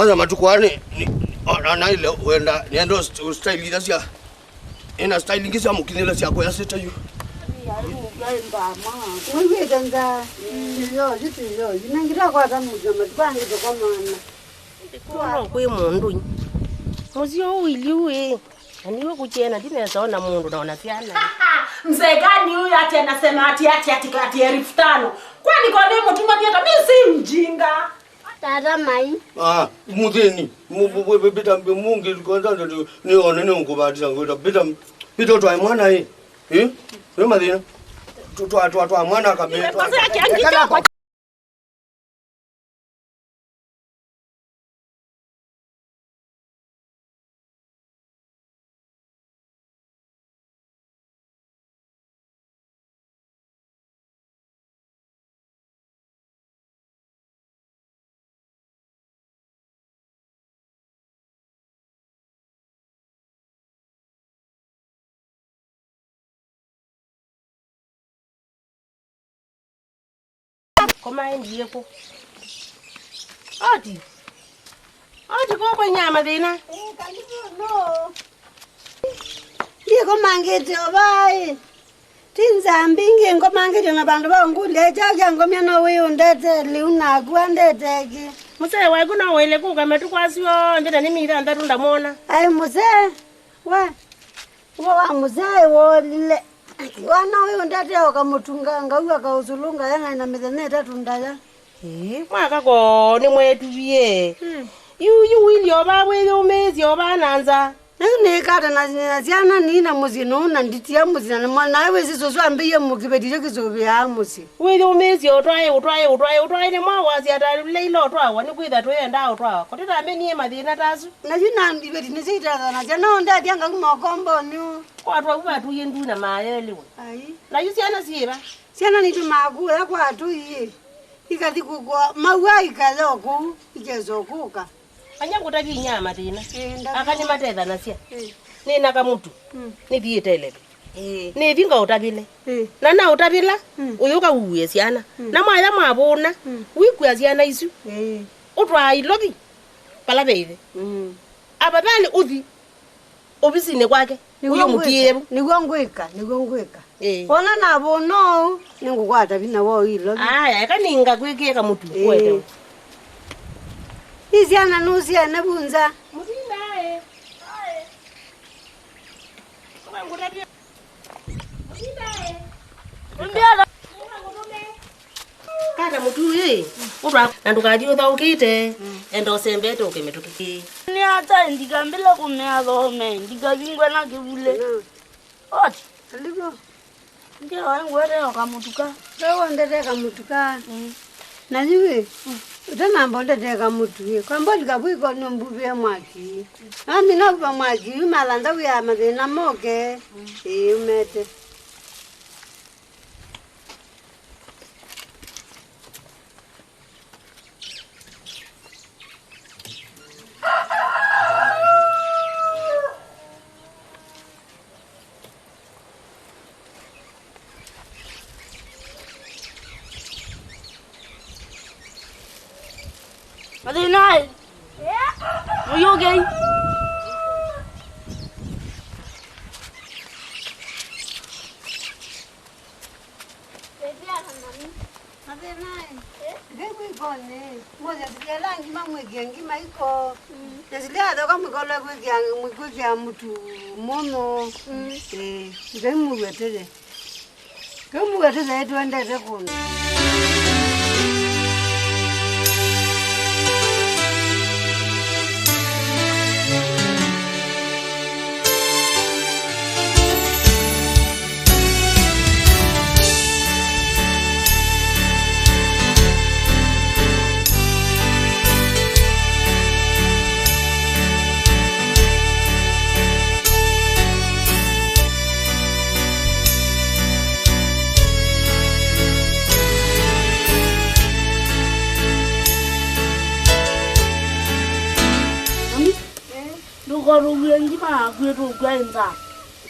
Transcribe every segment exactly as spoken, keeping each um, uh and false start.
Kwanza matukũ aa nĩ, nĩ, ona naile wenda, nĩenda st-, style ila sya, ĩna style ingĩ sya mũkinyĩla sya kũya sita yu. Mwĩw'ĩte nzaa. Tiyo, yu tiyo. Yu nengĩ takwata mũthya matukũ angĩ tũkomana. Kũno kwĩ mũndũ ĩ. Mũsyĩ ũũ iliu ĩ. Na niwe kũkyena na ndinesa ona mũndũ na ona syana. Mzee gani huyu ati anasema ati, ati, ati, ati elfu tano? Kwani kwa nini mtumwa miaka? Mimi si mjinga. Tata mai. Ah, mũthĩni. Mu-, mu-, mu-, pita mbe mũngĩ kwanza ndio nione nĩ ũkũbatisa ngwĩta. Pita, pita twa mwana ĩ. Eh? Nĩ mathĩna. Twa, twa, twa, twa mwana kambe. Nimekosea kiasi chako. Koma endie kũ? Oti. Oti kũkũ inyama thĩna. Eh, karibu no. Ndikomangĩte o vai. Ti nzambi ingĩ ngomangĩte na vandũ va ngũlya kya kya ngomya no wĩ ũndete lĩu naku andete kĩ. Mũsee waku no wĩle kũka matukũ asu onthe na nĩ mĩthanthatũ ndamwona. Ai mũsee. We. Ũvoo wa mũsyaĩ woolile. Wana ũyũ ndate oka mũtunga ngau akaũsũlũnga yang'aĩ na mĩthenya ĩtatũ ndaya. Ĩĩ, mwaka koo nĩmwetuwie. Mm. Yu, yu wili o vaa wĩyũmĩĩsye o vaa na nza. Nayu nĩkata na, na syana nina mũsyĩ nũũ na nditia mũsyĩ na mwa-, nawe wĩsĩ sũsũ ambĩie mũkĩveti kyo kĩsũvĩaa mũsyĩ. Wĩyũmĩĩsye ũtwae, ũtwae, ũtwae, ũtwae nĩ mwa wasya ta leila ũtwawa nĩkwĩtha tũyendaa ũtwawa. Kũtĩtambĩ niĩ mathĩna ta asu. Na yu na iveti nĩsyo itethanasya, no ndethya ngauma ũkombonĩ ũũ. Kwatwa u vatũie ndu na maelĩwe. Ai. Na yu syana syĩva? Syana nitũmaa kũya kwa atũi, ikathi kũkwa maua ikaya o kũu, ikesa o kũka. Anya ngũtavye inya mathĩna. Ĩĩ, ndavya. Aka nĩmatethanasya. Ĩĩ. Nĩ na kamũtu. Mm. Nĩthiĩte ĩleve. Ĩĩ. Nĩthi ngaũtavĩle. Ĩĩ. Na naũtavĩla, mm, ũyũka uuĩe syana. Mm. Na mwaya mwavũna, mm, wikw'a syana isu. Ĩĩ. Ũtwaa ilovi vala ve ĩthe. Mm. Afadhali ũthi ovisinĩ kwake. Nĩw'o ũyũmũtiĩe ngwĩka, vu. Nĩw'o ngwĩka, nĩw'o ngwĩka. Ĩĩ. Wona navũna ũu, nĩngũkwata vinya wa ũilovi. Aya, eka ningakwĩkĩe kamũtu. Ĩĩ. Kũete. Ii syana nũsyene vu nza. Mũtinda ĩ. Kata mũtu ĩ, ũtwa, na ndũkathi ũthaũkĩte, mm, enda ũsembete ũke mĩtũkĩ. Nĩ ata ndikambĩle kũmea thome, ndikavingwe na kĩvulĩ. Mm. Oti. Ndiko. Ndio, ngwete kamũtuka. Wewe ndete kamũtuka. Mm. Na yu ĩ, mm, ũtanamba ũndetee kamũtu ĩ, kwamba ũlika vu ĩkonĩ ũmbuvĩe mwaki. Nami navuva mwaki yu malanda wĩa mathĩna moke. Mm. Ĩĩ, ũmete. Mathĩna ĩ? Mũyũkei. Mathĩna ĩ? Ngai kwĩkonĩ. Mose atĩtye ala ngima mwĩkĩe ngima iko. Mm. Nesilia athoka mwĩkolwe kwĩkĩa, mwĩkwĩkĩa mũtu mũno. Mm. Ĩĩ, Ngai mũwetele. Kĩu mũwetele twendete kũndũ. Mami, ndũkorũw'e ngima yaku ĩtũkw'a ĩ nza.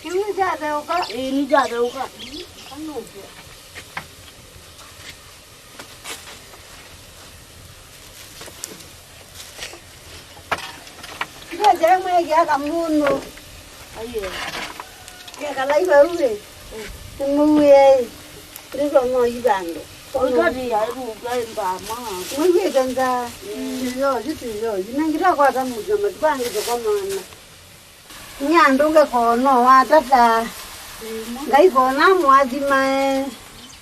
Kĩu nĩkyatheũka? Ĩĩ, nĩkyatheũka. Anũkĩa. Jamwe kia kamuno. Aye. Ke kalai vau ĩ. Nĩmũw'ĩe ĩ. Ndĩtonya ũthi vandũ. Ũikatĩĩa ĩvuka ĩmbama. Mwĩw'ĩte nzaa. Tĩyoyu, tĩyoyu. Nangĩ twakwata mũndũ na matukũ angĩ tũkomana. Nyandũnge koo no watata. Ngai koo namũathimae.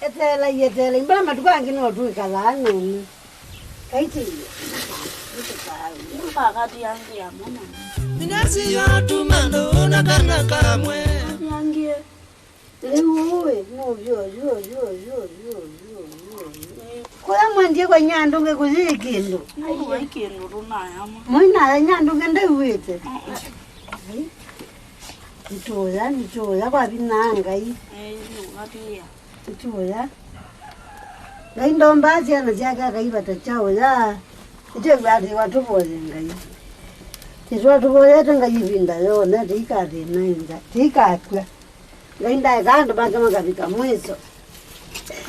Eteelai, eteelai. Mbala matukũ angĩ no twĩkalaa nenyu. Kaitĩlye. Nĩtũkaaĩa. Nĩtũkakatĩa angĩ ya mwana. Minasi ya tumando na kana kamwe. Angĩ. Rĩu ũĩ, nũvyũ, vyũ, vyũ, vyũ. Kũya mwendie kwa nyandũnge kũyĩ kĩndũ. Ai, ai, kĩndũ tũnayama. Mũinaya nyandũnge ndaiw'ĩte. Ai. Nĩtũya, nĩtũya kwa vinya Ngai. Ai, nĩũkatĩa. Nĩtũya. Ngai ndombaa syana syake akaivata kyaũya. Nĩtwĩw'a atĩ watũvoye Ngai. Nĩtwatũvoyete Ngai ĩvinda yonthe, tĩikathĩna ĩngĩ, tĩikakw'a. Ngai ndaeka andũ make makavika mwiso.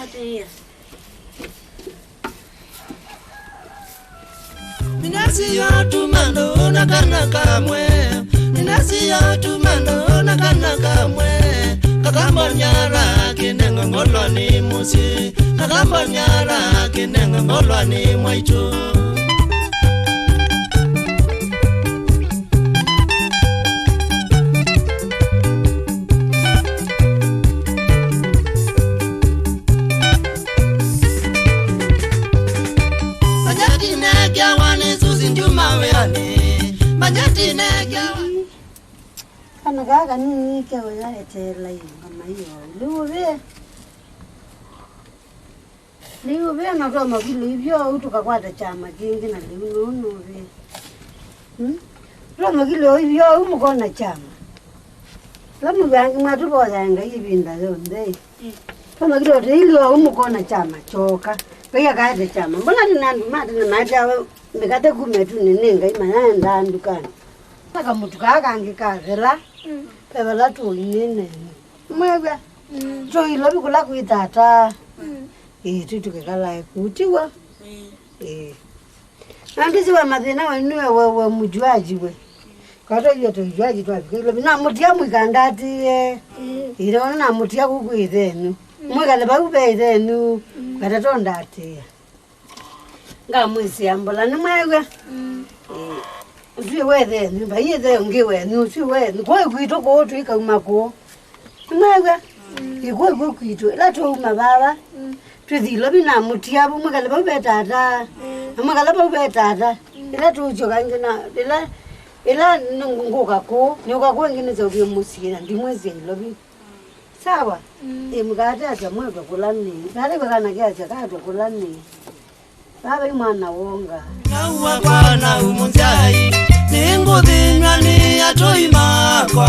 Atĩĩa. Ninasiyo tumando na kana kamwe. Ninasiyo tumando na kana kamwe. Kakambonyala kinengo ngoloni musi. Kakambonyala kinengo ngoloni mwaitu. Majati nekewa nĩ Susi Njuma wĩanĩ. Majati nekewa. Kana kaa kanini keũya eteela ĩngama ĩyo. Lĩu ũvĩe. Lĩu ũvĩe na twa makilo ivyo ũu tũkakwata kyama kĩngĩ na lĩu nũũ nũvĩe. Hmm? Twa makilo ivyo ũu mũkona kyama. Lamũvyangi mwatũvoya Ngai ĩvinda yonthe. Twa makilo tũilio ũu mũkona kyama kyoka. Ngai akaete kyama. Mbona nĩ na andũ ma tene maetawe mĩkate kuma ĩtunĩ nĩ Ngai mayaendaa ndukanĩ. Aka mũtu kaa kangĩ kathela, ve vala tũinĩ nenyu. Mwew'a? Mm. Tũilovi kũla kwĩ tata. Mm. Ĩĩ, tũtũkĩkalae kũu, tiw'o? Mm. Ĩĩ. Na ndĩsĩ we mathĩna we nĩwe we, we mũjuaji we. Katwaie tũijuaji twavika ilovi. Namũtia mũikandatĩe. Mm. Ĩĩ, namũtia kũu kwĩ ĩthenyu. Mm. Mwĩkale vau ve ĩthenyu. Mm. Katatondatĩa. Ngamwĩsĩa mbola, nĩmwew'a? Mm. Ĩĩ. Ũsu wethe nyũmba, ĩthe ũngĩ wenyu, ũsu wenyu. Kũĩ kwitũ kũũ, tũikauma kũũ. Nĩmwew'a? Mm. Ĩĩ, kũĩ kw'o kwitũ. Ĩla twauma vava, mm, twĩthi Ilovi na mũtia vu, mwĩkale vau ve tata. Mm. Na mwĩkala vau ve tata. Mm. Ĩla tũũsyoka ĩngĩ na, ĩla, ĩla ngũka kũũ, nĩũka kũũ ĩngĩ nĩseũvye mũsyĩ, na ndimwĩsĩa Ilovi. Sawa? Mm. Ĩ, mũkaatĩ asya mwetwe kũla nĩ. Kaatĩ kwa kana keasya kaatwe kũla nĩ. Vava ĩ mwana wonga. Nau wakwa nau mũnzai, nĩngũthĩnw'a nĩ atũi makwa,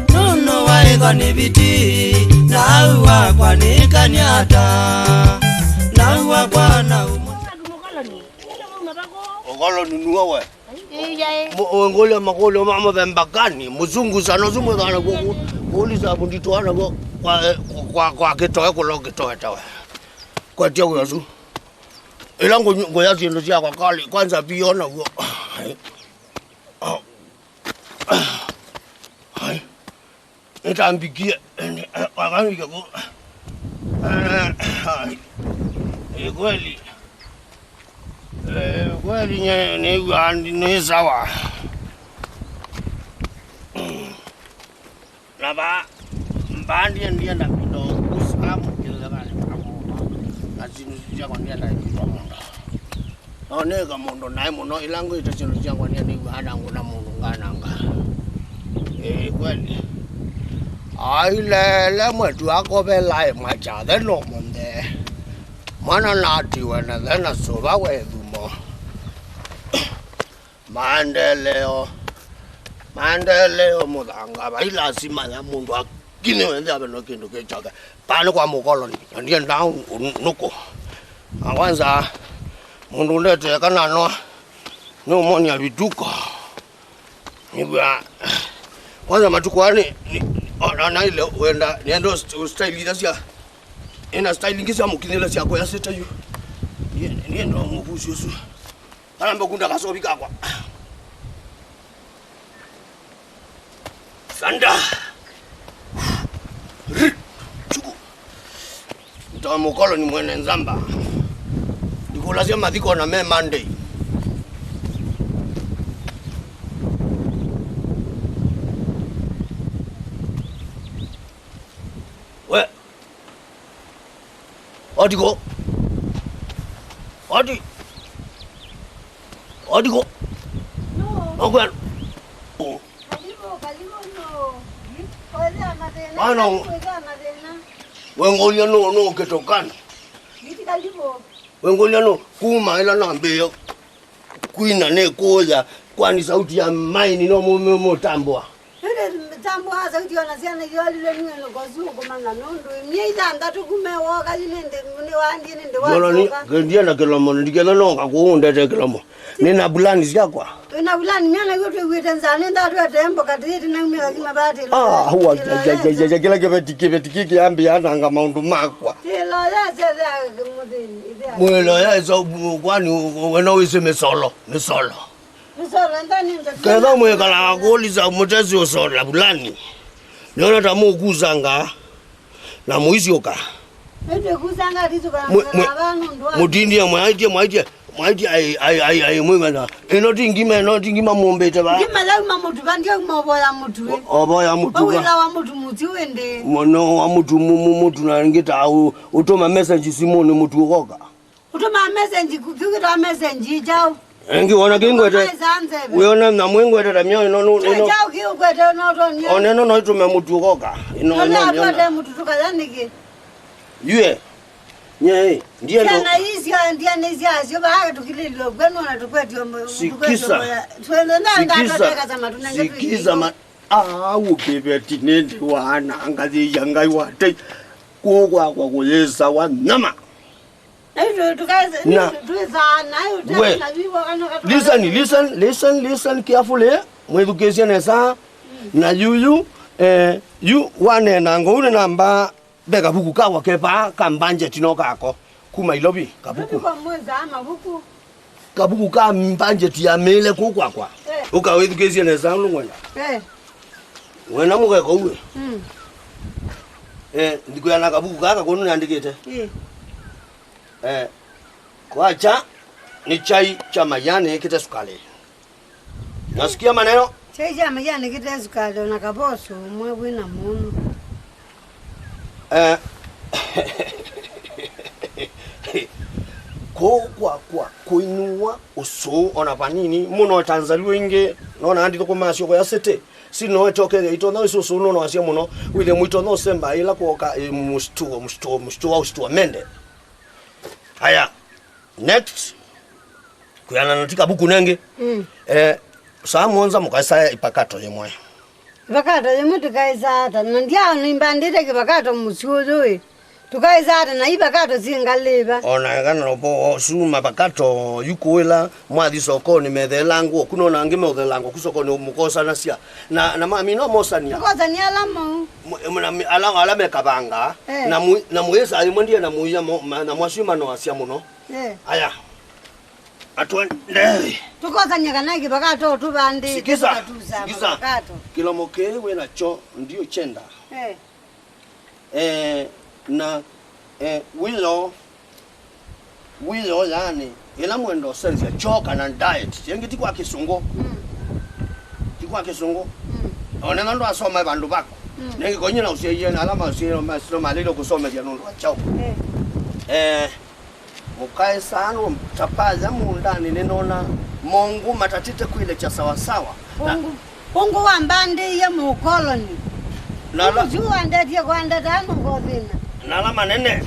nũndũ wa ĩthwa nĩ viti, nau wakwa nĩ kanyata, nau wakwa nau mũnzai. Ũkoloni nuo we. Ĩĩ, yaĩ. Mo-, ngũlya makũlyo ma mũthemba gani? Mũsungu sana ũsu mwĩthana kũ-, kũ-, kũũlisa mũndũ itũ ana kũ-, kwa, kwa, kwa kĩtoe kũla ũkĩtoetawe. Kwetia wĩa ũsu. Ĩla ngũ-, ngũya syĩndũ syakwa kali, kwanza pio naw'o. Ai. Ai. Nĩtambikie, akamike ku. Eh, kweli. Eh, kweli nye, nĩw'aa ndi-, nĩ sawa. Na va, mbandie ndienda kĩndo kusamu kĩlekani kwa mũndũ. Na sinu syakwa ndienda kwa mũndũ. No nĩka mũndũ naĩ mũno, ĩla ngwĩte syĩndũ syakwa nĩnĩw'aa na ngũna mũndũ ngananga. Ĩĩ, kweli. Ailele mwetu akovelae mwakyathe no mũnthe. Mwana natiwe na thena sũva we thumo. Maendeleo. Maendeleo mũthanga, vai lasima ya mũndũ akinĩwe nthĩ ave no kĩndũ kĩ kyake. Paa nĩ kwa mũkoloni, na ndiendaa ũ-, ũ-, nũkũ. Na kwanza, mũndũ ũndetee kana no, nĩ ũmonia vituko. Nĩw'a, kwanza matukũ aa nĩ, nĩ, o, na, naile wenda, nĩenda st-, style ila sya, ĩna style ingĩ sya mũkinyĩla sya kũya sĩte yu. Niĩ, niĩ ndo mũvusi ũsu. Kana mbekunda kasovi kakwa. Sanda. Ri. Chuku. Nta mũkoloni mwene nzamba. Ndikũlasya mathiko na me Monday. We. Oti ko. Oti. Oti ko. No. Okwel. Oh. Karibu, karibu, no. Kwĩthĩa mathĩna, Bwana, kwĩthĩa mathĩna. Wengũlya no, no kĩtokani. Iti karibu. Wengũlya no, kuma ĩla nambĩĩa kwina nĩ kũya, kwani sauti ya maini no mũ-, mũ-, mũtambũa? Ĩndĩ tambũa sauti ona syana iolile niwe nũkosi ũkũmanya nũndũ imie ithanthatu kuma woka yu nĩndĩ nĩwandie nĩndĩ Yona ni, wacoka. Ngendia na kĩlomo, ndiketha noka kũũ ndete kĩlomo. Nĩna vulani syakwa. Wĩna vulani, mĩana iwe twĩw'ĩte nzaa, nĩndatwete mboka tĩĩti naumĩla kima vatĩla. Ah, hua, kĩla kĩveti, kĩveti kĩkĩ ambĩa nanga maũndũ makwa. Kĩloya kyethea kĩmũthĩni, ithea. Mwĩloya ĩsa, kwani wena wĩsĩ mĩsolo, mĩsolo. Mĩsolo, enda nĩnda. Ketha mwĩkalaga kũlisa mũtesi ũsola vulani. Nĩona ta mũkusanga. Na mũisyũka. Ĩndĩ kusanga atisuka na Mwe-, mwe-, vava nũndũ wa mũtindie, mwaĩtye, mwaĩtye, mwaĩtye, ai, ai, ai, ai, mwĩmena. Ĩno ti ngima, ĩno ti ngima mũmbĩte vaa. Ngima yauma mũtu, va ndiauma ũvoya mũtu, ĩ. Ũvoya mũtu va. Wawĩla wa mũtu mũtyu ĩndĩ. Mũno wa mũtu, mu-, mu-, mũtu na ngĩ ta ũ-, ũtũma message simũnĩ mũtu ũkoka. Ũtũmaa message ku-, kĩu kĩtawa message ĩ kyaũ? Ĩngĩ wona kĩngwete. Ũtũmaa ĩsa nzeve. Wĩona nyamũ ĩngwete ta mĩao ĩno, nũ-, ĩno. Kyaũ kĩngwete ũno ũtonie? Ona ĩno no ĩtũme mũtu ũkoka. Ĩno, ĩno, ĩno. Atwate mũtu tũkaya nĩkĩ? Yue. Nye, ndiye ndo. Syana ii sya, ndiana ii syasyo, vaa tũkilĩlwe kwenu, ona tũkwetio mũ-, tũkwetio Sikisa. Mũ-, twende na Sikisa. Ndatwateka sama tũnenge Sikisa twĩngĩ. Ma-, ah, ũkĩveti nĩndĩ wana, ngathĩia Ngai wa tei. Kũũ kwakwa kũyĩsawa nyama. Na yu tũ-, tũkaĩsa-, na yu tũ-, twĩsaa, na yu we, tena vivo kana katũ-, listen, listen, listen, listen carefully. Mwĩthukĩĩsye nesa. Mm. Na yuyu, eh, yu waneenanga ũu nĩnamba ve kavuku kakwa ke vaa ka mbanjeti no kako. Kuma Ilovi, kavuku. Ndio kwa mweza mavuku. Kavuku ka mbanjeti ya mĩĩle kũu kwakwa. Eh. Ũka wĩthukĩĩsye nesa ũndũ ngwenda. Eh. Wena mũgeka uwe. Mm. Eh, ndikwĩana kavuku kaka kũndũ nĩandĩkĩte. Eh. Eh, kwacha ni chai cha majani kĩte sukali. Nasikia maneno. Chai cha majani kĩte sukali na kaboso mwe wĩna mũno. Eh, kũu kwakwa kũinua ũsũũ ona vanini mũno ta Nzalio ingĩ, nona andithũkũma syoko ya city. Si no ĩtoke ĩtonya ĩsu ũsũũ no wasya mũno. Wĩthĩ mũitonya ũsemba ĩla kwoka, eh, mũsituo, mũsituo, mũsituo wa ũsituo mende. Aya, next. Kwĩanana ti kavuku nengĩ. Mm. Eh, saa mũonza mũkaĩsaa ĩpakato yĩmwe. Ĩpakato yĩmwe tũkaĩsaa ata? Na ndyao nĩmbandĩte kĩpakato mũsyĩ ũyũ ĩ. Tũkaĩsaa ata na ipakato syĩ ngalĩva? Ona eka na ũvoo ũsu mapakato yu kũĩla mwathi sokonĩ metheelangwa kũ, nona angĩ meũtheelangwa kũ sokonĩ mũkosanasya. Na, na mami no mosania. Tũkosania ala mau. Mu-, mu-, na mi-, ala, ala mekavanga. Eh. Na mu-, na mũyĩsaa yĩmwe ndiye na mũia mo-, ma-, na mwasyũ manoasya mũno. Eh. Aya. Atwende. Tũkosany'a kana kĩvakato tũvandĩte. Sikiza, tũkatusa sikiza. Mavakato. Kĩlomo kĩĩ wĩ nakyo ndiũkyenda. Eh. Eh, na, eh, wĩoo, wĩoo yaani, ĩla mwenda ũsenzya kyoo kana diet. Yĩngĩ ti kwa kĩsũngũ. Mm. Ti kwa kĩsũngũ. Mm. Ona ĩla ndwasoma vandũ vaku. Mm. Nengĩ konyina ũsyaie na ala maũsyaie no malĩle kũsomethya nũndũ wa kyaũ. Eh. Eh. Mũkaĩsaa nũndũ tapaya mũũndanĩ nĩnona mongũ matatĩte kwĩlekya sawasawa. Na ũngũ, ũngũ wambandĩie mũkoloni. Na ala, ũsu wandetye kwandetaa nũkothĩna. Na ala manene,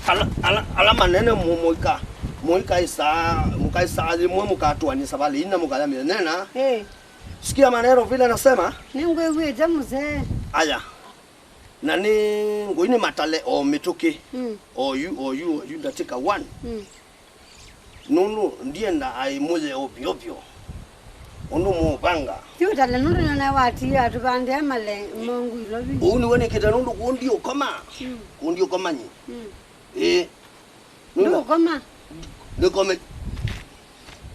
ala, ala, ala manene mũ-, mũika-, mũikaĩsaa, mũkaĩsaa yĩmwe mũkatũanĩa savalĩ ina mũkaya mĩthenya ĩna. Ĩĩ. Sikia maneno vile nasema. Nĩngwĩw'ĩte mzee. Aya. Na nĩ ngũi nĩ matale o mĩtũkĩ. Mm. O yu, o yu, o yu, ndatĩka one. Mm. Nũndũ ndienda aimũye ovyo ovyo. Ũndũ mũũvanga. Ti ũtale nũndũ nĩona watiie atũvandĩa male mongu Ilovi. Ũu nĩwe nĩkĩte nũndũ kũũ ndiũkoma. Mm. Kũũ ndiũkoma nyi. Mm. Ĩĩ. Nũndũ ndũũkoma. Nĩkome.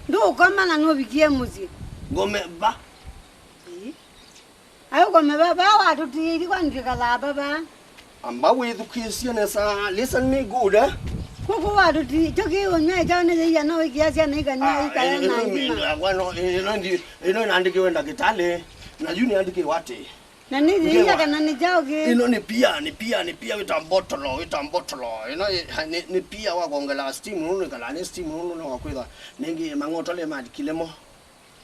Ndũũkoma na nũvikie mũsyĩ. Ngome va. Ĩĩ. Aũkome vava, watũtiĩithi kwa nitwĩkalaa vava. Amba wĩthukĩĩsye nesa, listen me good, eh? Kũkũ watũti, kyo kĩũnyw'a kyaũ nĩ yĩia no wĩkĩa syana ikanywa. Ah, ikaya ĩ-, na ĩno ngima. Ĩno, ĩno, ĩno, ĩno ĩnaandĩkĩwe ndakĩtalĩ, na yu nĩandĩkĩwe atĩ. Na nĩ yĩia kana nĩ kyaũ kĩ? Ĩno nĩ pia, nĩ pia, nĩ pia, wĩta mbotolo, wĩta mbotolo. Ĩno ĩ-, ha, nĩ, nĩ pia wa kwongela steam, nũndũ nĩkalaa nĩ steam, nũndũ no wakwĩtha. Nĩngĩ mang'otole malikile mo.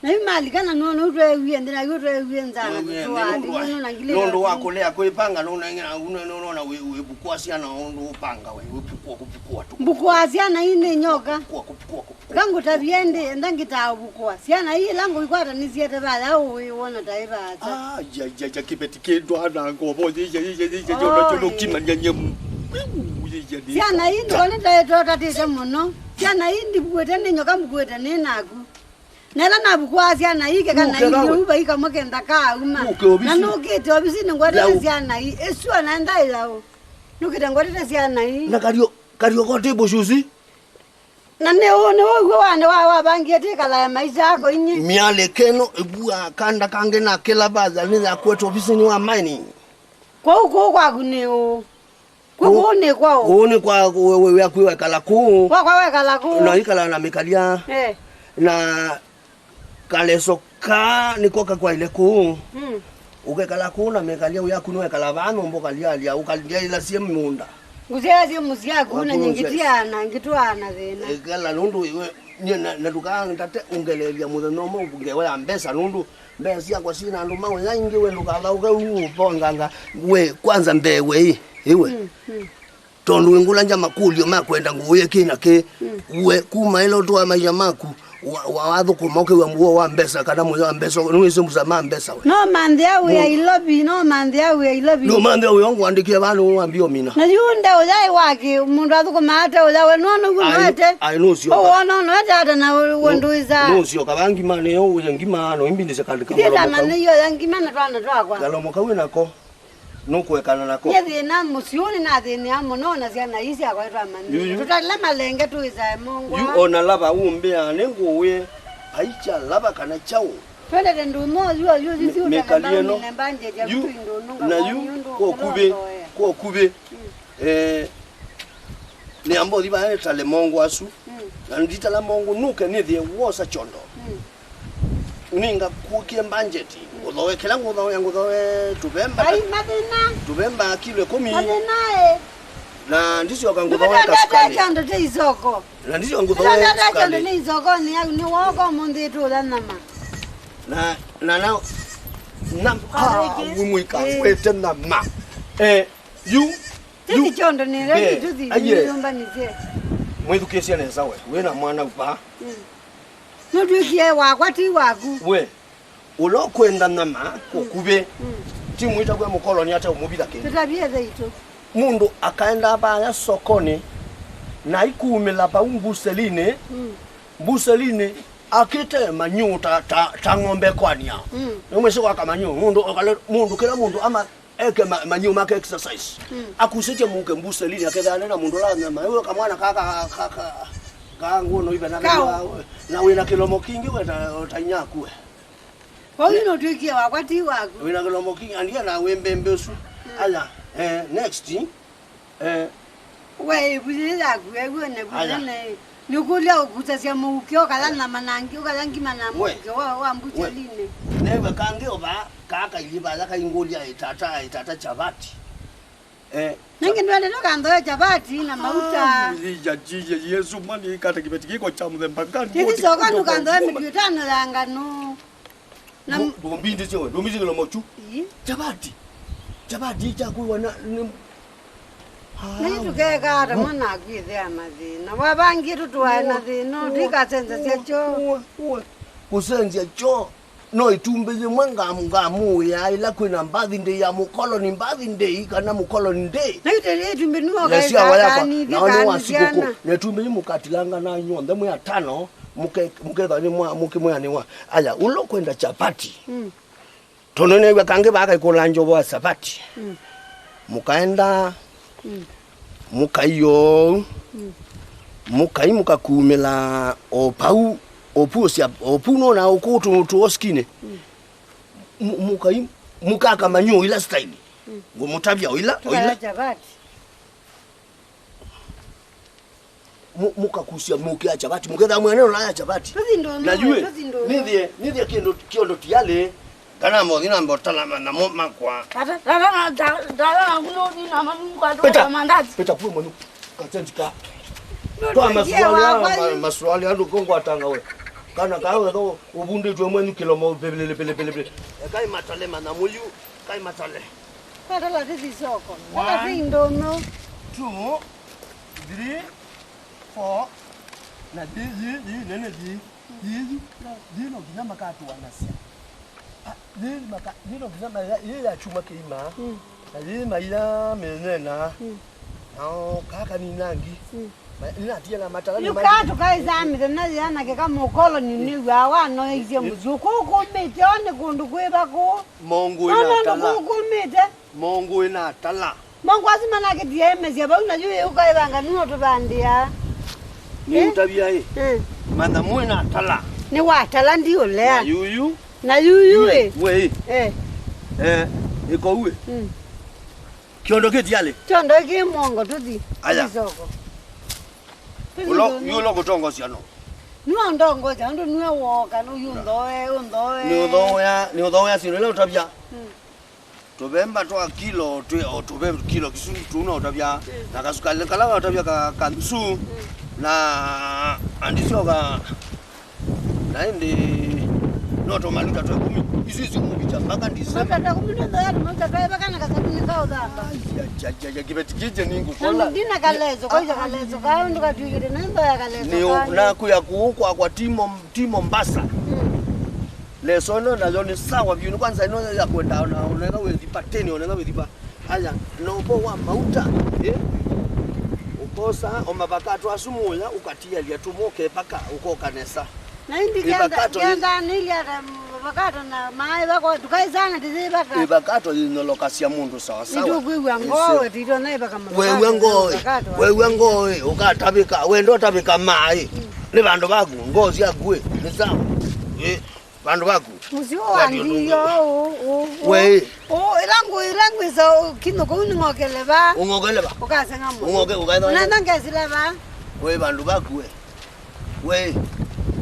Na yu malika na nũndũ tweewie nthĩ, na yu tweewie nzaa na tũtũaa nũndũ wa, nũndũ na ngilĩ nũndũ wa kũlea kwĩpanga, nũndũ na ngina, nũndũ, nũndũ na wĩ, wĩvukua syana, nũndũ ũpanga we, wĩvukua, kũvukua tu. Mbukua syana ii nĩ nyoka. Kũvukua, kũvukua, kũvukua. Ngangũtavie ndĩ, enda ngĩtaa ũvukua. Syana ii ĩla ngũikwata nĩsiete vaya ũĩ wona ta ĩvaasa. Ah, ya, ya, ya, kĩveti kĩndũ ana ngovo, ya, ya, ya, ya, ya, oh, ona kyo nũkimanyany'a mu. Ya, ya, ya, syana ii ndonete ĩtotatĩte mũno. Syana ii ndivuĩte nĩ nyoka, mbukuĩte nĩ naku. Nela navukwaa syana ii keka na nũketha ilyĩ we. Uva ikamwe kenda kaauma. Nũke ovisi. Na nũkĩte ovisinĩ ngwetete syana ii. Ĩsu ona enda ĩyaũ. Nũkĩte ngwetete syana ii. Na kario, kario ko table shoes. Na nĩ ũũ, nĩ ũw'o wane wa, wavangie tĩkalae maisha ako inye. Myalĩka ĩno ĩvua kanda kangĩ na kĩla vatha nĩ ya kwetwa ovisinĩ wa mining. Kwoou kũũ kwaku nĩ ũũ. Kũũ nĩ kwaũ? Kũũ nĩ kwa we, we, we, akwi wekala kũũ. Kwakwa wekala kũũ. Na ikala na mĩkalya. Eh. Na kaleso kaa nĩko kakwaile kũũ. Mm. Ũkekala kũũ na mĩkalya, ũyaku nĩwekala vaa nyũmba ũkalyaly'a, ũkalyaĩlasye mũũnda. Ngũsyaĩlasye mũsyĩ aku na nyingĩtiaa na ngĩtũaa na thĩna. Ekala nũndũ iwe, nye na, na ndũkantate ũngeleelya mũthenya ũmwe ngewa ya mbesa nũndũ mbesa syakwa syĩ na andũ maũya ingĩ, we ndũkathaũke ũu ũvonganga we kwanza mbee we ĩ, ĩwe. Mm, mm. Tondũ wĩngũlangya makũlyo ma kwenda ngũũye kĩ na kĩ, mm, we kuma ĩla ũtũa maisha maku, wa, wa, wathũkũma ũkĩw'a mũo wa mbesa kana mũyo wa mbesa, nĩwĩsĩ mũsa ma mbesa we. No manthĩa wĩa ilovi, no manthĩa wĩa ilovi. No manthĩa wĩa ngũandĩkie vaa nĩwambia ũmina. Na yu nde ũya ĩ wake, mũndũ athũkũmaa ate ũya we, nũona ũguo noete. Ai, nũsyoka. Ũwona noete ata na ũndũ wĩsaa. Nũsyoka vaa ngima nĩyo ũye ngima no imbindĩsya kandĩka. Ndĩtamana iyo ya ngima na twana twakwa. Kalomo kau wĩ nako. Nũkũekana nako. Nyie thĩna mũsyĩ ũũ nĩnathĩnĩa mũno na syana ii syakwa ĩtwamanyĩie. Yu, yu. Tũtalile malenge tũĩsae mongwa. Yu ona lava ũmbĩa nĩngũũĩ aikya lava kana kyaũ. Twendete ndũmũ oyu oyu. Mĩkalĩ ĩno. Yu, na yu, kwa ũkuvĩ, kwa ũkuvĩ. Mm. Eh, nĩamba ũthi vaa nĩtale mongũ asu. Mm. Na nditala mongũ nũke nĩthĩe wosa kyondo. Mm. Nĩngakũkie mbanjeti. Mm. Ngũthoe kĩla ngũthoe, ngũthoe tũvemba. Ai, mathĩna. Tũvemba kilo ĩkũmi. Mathĩna ĩ. Na ndisyoka ngũthoe kasukali. Kyondo te isoko. Na ndisyoka ngũthoe kasukali. Kyondo nĩ isoko nĩ au nĩ woko mũnthĩ tũla nyama. Na, na, na, na, ah, wĩmwĩka, eh, wete nyama. Eh, yu, yu. Tĩti kyondo nĩ ĩla, eh, tũthi, aiye. Nyũmba nĩ sye. Mwĩthukĩĩsye nesa we, wĩ na mwana upa. Mm. Nũtw'ĩkie wakwa ti waku. We, ũla ũkwenda nyama, mm, ũkuvĩ. Mm. Ti mwĩta kwĩ mũkoloni ate ũmũvitha kĩndũ. Tũtavie thaitũ. Mũndũ akaenda vaya sokonĩ, na aikumĩla vau mbuselinĩ. Mm. Mbuselinĩ, akĩte manyũ ta, ta, ta ng'ombe kwania. Mm. Nĩmwĩsĩ kwaka manyũ, mũndũ, okale, mũndũ, kĩla mũndũ ama eke ma, manyũ make exercise. Mm. Akusĩtye mũke mbuselinĩ, akethane na mũndũ ũla nyama. Ũyũ kamwana ka, ka, ka, ka, ka nguo no ive na, na wĩna kĩlomo kingĩ we ta, ta inyakue. Kwa hiyo nũtw'ĩkie wakwa ti waku. Wĩna kĩlomo kingĩ, andia na wĩ mbembe ũsu. Mm. Aya, eh, next. Eh. We, ĩvuthĩ yaku, ew'o nĩ aya. Nĩ, nĩũkũlya ũkusasya mũukĩ, ũkala nyama na ngi-, ũkala ngima na mũukĩ wa, wa mbuselinĩ. Nĩwe kangĩ ũva, kaa kailĩ vaya kaingũlya ĩtata, ĩtata chavati. Eh, nĩngĩ ndwendete ũkanthoe chavati na mauta. Ah, ya, ya, ya, Yesu, mani, kata kĩveti kĩko kya mũthemba ngani. Kĩthi soko ndũkanthoe mĩtu ĩtano ya ngano. Na ndũ-, ndũmbindĩsye we, ndũmbindĩsye kĩlomo kyu. Ii. Chavati. Chavati ikyakuiwa na, nĩ, na yu tũkekaa ata mwana akwĩthĩa mathĩna. Wavangie tũtũae na thĩna, tũikasenzasya kyo. Uwe, uwe. Kũsenzya kyo. No itumbĩ yĩmwe ngamu-, ngamũĩa ĩla kwĩna birthday ya mũkoloni, birthday kana mũkoloni day. Na yu tĩlĩ itumbĩ nĩwoka. Nao nĩ wa sikũkũ. Na itumbĩ yĩ mũkatilanga na nyonthe mwĩ atano. Mũke-, mũkethwa nĩ mwa-, mũkĩmwĩanĩwa, aya, ũla ũkwenda chapati. Mm. Tondũ nĩw'a kangĩ vakaikũla njovo wa chapati. Mm. Mũkaenda, mm, mũkai oou. Mm. Mũkai mũkakumĩla o pau, o pu ũsya, o pu nona o kũu tũ-, tũoskinĩ. Mm. Mũ-, mũkai Mũkaka manyũ ila style. Ngũmũtavya o ila, o ila. Tũkaya chapati. Mu-, mũkakusya mũkĩa chapati, mũketha mwene ũlaya chapati. Tũthi ndũnyũ, na yue, tũthi ndũnyũ. Nĩthie, nĩthie kĩndũ kĩondo tialĩ. Kana mothi na mbotala manyamũ makwa. Tata, tata, na, ta-, tata, na nguno, na mamungu, andũ, peta, na mandazi. Peta kuwe mwenyu. Katenji ka. Twa masuali ya, ma-, masuali andũ kongwatanga we. Kana kawe tho, ũvundĩtwe mwenyu kĩlomo, pele, pele, pele, pele. Ekai matale manyamũ yu, kai matale. Tata, la tũthi soko. Tata, one, tũthi ndũnyũ. Two, three, four, na yii, yii, yii, nene yii, yii, yii, yii no nginya makatũanasya. Ah, yii maka-, yii no nginya maya-, yii ya kyuma kĩima, mm, na yii maia mĩnyena, mm, nao kaa kanini angĩ. Mm. Ma-, nĩnatia na matala nĩ yu kaa tũkaĩsaa mĩthenya yĩana kĩka mũkoloni nĩw'aa wanoeisye mũsyĩ kũũ kũmĩte, o nĩ kũndũ kwĩva kũũ. Mongo ĩna atala. Kũũ kũmĩte. Mongo ĩna atala. Mongo asu manakĩtie emesya vau, na yu ĩũka ĩvanga nũũ ũtũvandĩa. Nĩ, eh? Ũtavya ĩ. Eh. Manya mwĩ na atala. Nĩ wa atala ndiũlea. Na yuyu. Na yuyu ĩ. We ĩ. Eh. Eh, ĩko uĩ. Mm. Kĩondo kĩtialĩ. Kĩondo kĩ mongo tũthi. Aya. Tũthi soko. Tũthi ulo, soko. Yu ũlo kũtongosya no. Nũndongosya, ũndũ nue woka, nũyũnthoe, ũnthoe. Nĩ ũthoea, nĩ ũthoea syĩndũ ila ũtavya. Mm. Tũvemba twa kilo, twĩ o tũve kilo kĩsu tũu no ũtavya, mm, na kasukalĩ kala watavya ka, ka nsu, mm, na andisyoka, na ĩndĩ no tũmaluta twa ĩkũmi, isu isu mũkĩkya mpaka December. Maluta twa ĩkũmi nĩ ndoya tũmaluta twa ĩvaka na kasabuni ka ũthamba. Ai, ai, ai, ai, kĩveti kĩkĩ nĩngũkola. Na ndina kaleso, kwaisha kaleso, kayo ndũkatwĩkĩte, na ndoya kaleso. Nĩ ũ-, kayo. Na kuya kũu kwakwa ti Mom-, ti Mombasa. Mm. Leso ĩno nayo nĩ sawa vyũ, nĩ kwanza ĩno ya kwenda ona, oneka wĩthi pateni, oneka wĩthi pa. Aya, na ũvo wa mauta, eh? Ũkosa, o mavakato asu mũya, ũkatialia tũmwe, ũkepaka, ũkoka nesa. Na indi ĩvakato yĩ- kenda, kenda nĩilyata mavakato na maĩ vako, tũkaisana tĩsĩ vaka. Ĩvakato yĩnyolokasya mũndũ sawa sawa. Nĩtũkwĩw'a ngoo, ĩsĩ. Tito na ĩvaka mavakato. Wew'a ngoo, ĩ. Mavakato. Wew'a ngoo, ĩ, ũkatavĩka, wenda ũtavĩka maĩ. Mm. Nĩ vandũ vaku, ngoo syaku, ĩ, nĩ sawa. Ĩ. Vandũ vaku. Mũsyĩ ũũ wa ndiyo ũũ, ũũ, ũũ. We. Ũũ, ĩla ngũ-, ĩla ngwĩsa kinyũ kũu nĩng'okele va. Ũng'okele va? Ũkaseng'a mũno. Ũng'oke, ũkaetha. Ũnenda ngesila va? We, vandũ vaku we. We.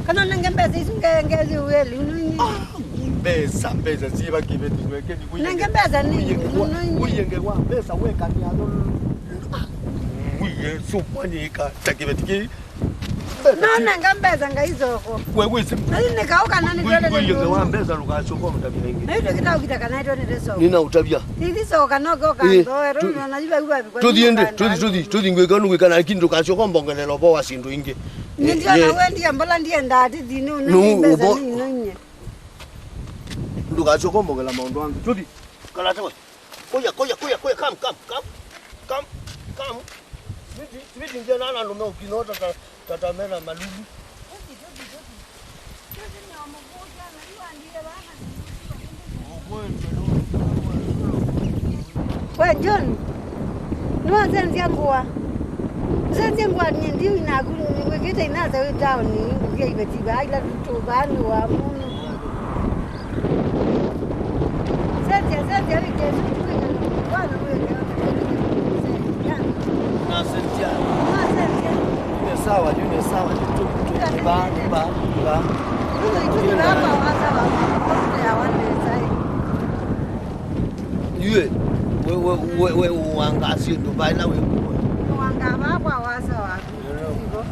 Kana nenge mbesa isu nge-, ngezi ueli, unuinyi. Ah, mbesa, mbesa, siva kiveti, we, keni, kuye. Nenge mbesa ni, unuinyi. Kuye nge wa mbesa, we, kani ayo. Ah, kuye, so, kwani ka, ta kiveti ki. Nonenga mbesa ngai soko. We wĩsĩ. Na yu nĩkaũ kana nĩtwendete. Kwĩyĩke wa mbesa ndũkasyoka ũmũtavya ĩngĩ. Na yu tũkĩtaũkita kana nĩtwendete soko. Nĩnaũtavya. Ithi soko kana ũke ũkanthoe, ĩĩ, tũnona yu vau vavikwa. Tũthiĩ ndĩ, tũthi, tũthi, tũthi ngwĩka nũkwĩka, lakini ndũkasyoka ũmbongelela ũvoo wa syĩndũ ingĩ. Nĩndio na we ndiye mbola ndiye ndati thini ũnengi mbesa nĩ inoinye. Ndũkasyoka ũmbongela maũndũ angĩ. Tũthi. Kalata we. Kuya, kuya, kuya, kuya, come, come, come. Come, come. Miti, miti nje na na nume ukino tata, tata mena malulu. We John, nĩwasenzya ngũa? Ũsenzye ngũa nyie ndiu inaku, wĩkĩte inasa wĩ taoni, ngũvia iveti vaa ila tũtũvaa nĩ wa mũno. Senzya, senzya, wĩkĩe suti wĩkale mũkwana wĩkale. Nasenzya. Nasenzya. Yu nĩ sawa, yu nĩ sawa, yu tu, tu, ba, ba, ba. Yu nĩ sawa, sawa, ya wanesa. Yue, we, we, we, we, uanga syĩndũ vaila wĩ kuwe. Uanga vakwa wasa waku.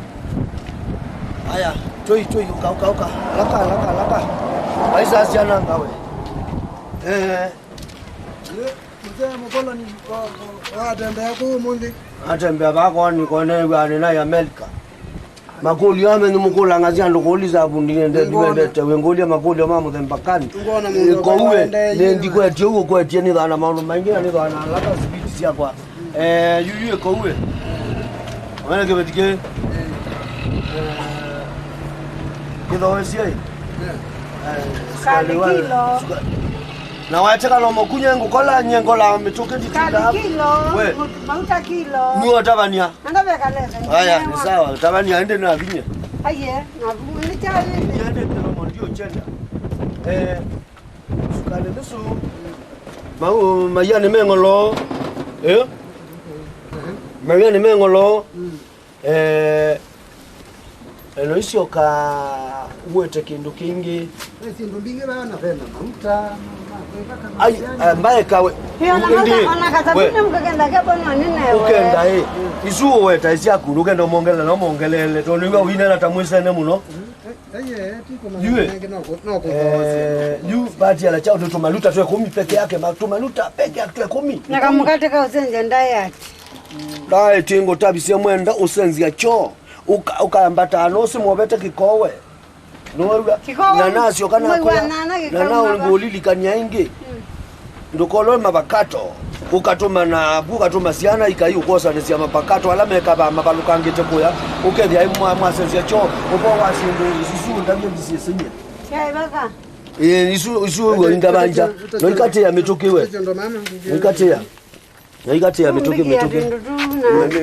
Aya, tũi, tũi, ũka, ũka, ũka. Laka, laka, laka. Maisa syana ngawe. Eh. Ĩ, mzee mũkoloni wa, wa, watembea kũũ ũmũnthĩ? Atembea vakoani koneew'anĩ na Amerika. Makũlyo ame nĩmũkũlanga syandũ kũlisa vundi nĩendete wĩngũlya makũlyo ma mũthemba kani. Ngona mũndũ ĩkoue, waendee nĩndikwetye ũguo kwetie nĩthaa na maũndũ maingĩ na nĩthaa na alata sipiti syakwa. Eh, yuyu ĩkoue. Wena kĩveti kĩ? Eh, kĩthoesie ĩ? Eh, sukali wa, kilo. Suka-, na wateka no mũkunye ngũkola nye ngola mĩtũkĩ nditinda. Sukali kilo, we. Mut-, mauta kilo. Nuo tavania. Anda veka lesa. Aya, ni sawa. Tavania ende na vinye. Aye, na vinye. Ni chai. Ende telo mondio chenda. Eh, sukali nusu. Mau, maia nĩ meng'olo. Eh? Maia nĩ meng'olo. Eh, eno isioka uete kĩndũ kĩngĩ. Ve syĩndũ mbingĩ vaa na vena mauta, ma kwĩvaka. Ai, masyani. Eh, mbae kawe. Ĩ, ona indi, mauta, ona we, kasabuni mkakenda kebonwa nĩ newe. Ũkenda, ĩ. Isu uweta isyaku, ũkenda ũmongelele, no mongelele. Tondũ iwa wina na tamwisene mũno. Mm. Yue. Eh, yu vatiala chao nĩ tũmaluta twe kũmi peke yake, ma-, tũmaluta peke yake twe kũmi. Na kamũkate ka ũsenzya diet. Diet ngũtavisye mwenda ũsenzya choo. Ũka-, ũkayambata no simovete kĩkowe. Nĩwew'a? Kĩkowe. Na nasyoka mwei wa nakwĩa, nana na kĩkauma na va? Ngũlilikania ĩngĩ. Mm. Ndũkolwe mavakato, ũkatũma na vu, ũkatũma syana ikai ũkwosanĩsya mavakato ala mekavaa mavalũkangĩte kũya, ũkethĩa mwa-, mwasenzya kyoo, ũvoo wa syĩndũ isu ndavya ndisiĩsĩny'e. Syaĩvaka. Ĩĩ, isu, isu wĩw'a ingavanja, no ikatĩĩa mĩtũkĩ we. No ikatĩĩa. Na ikatĩĩa mĩtũkĩ, mĩtũkĩ.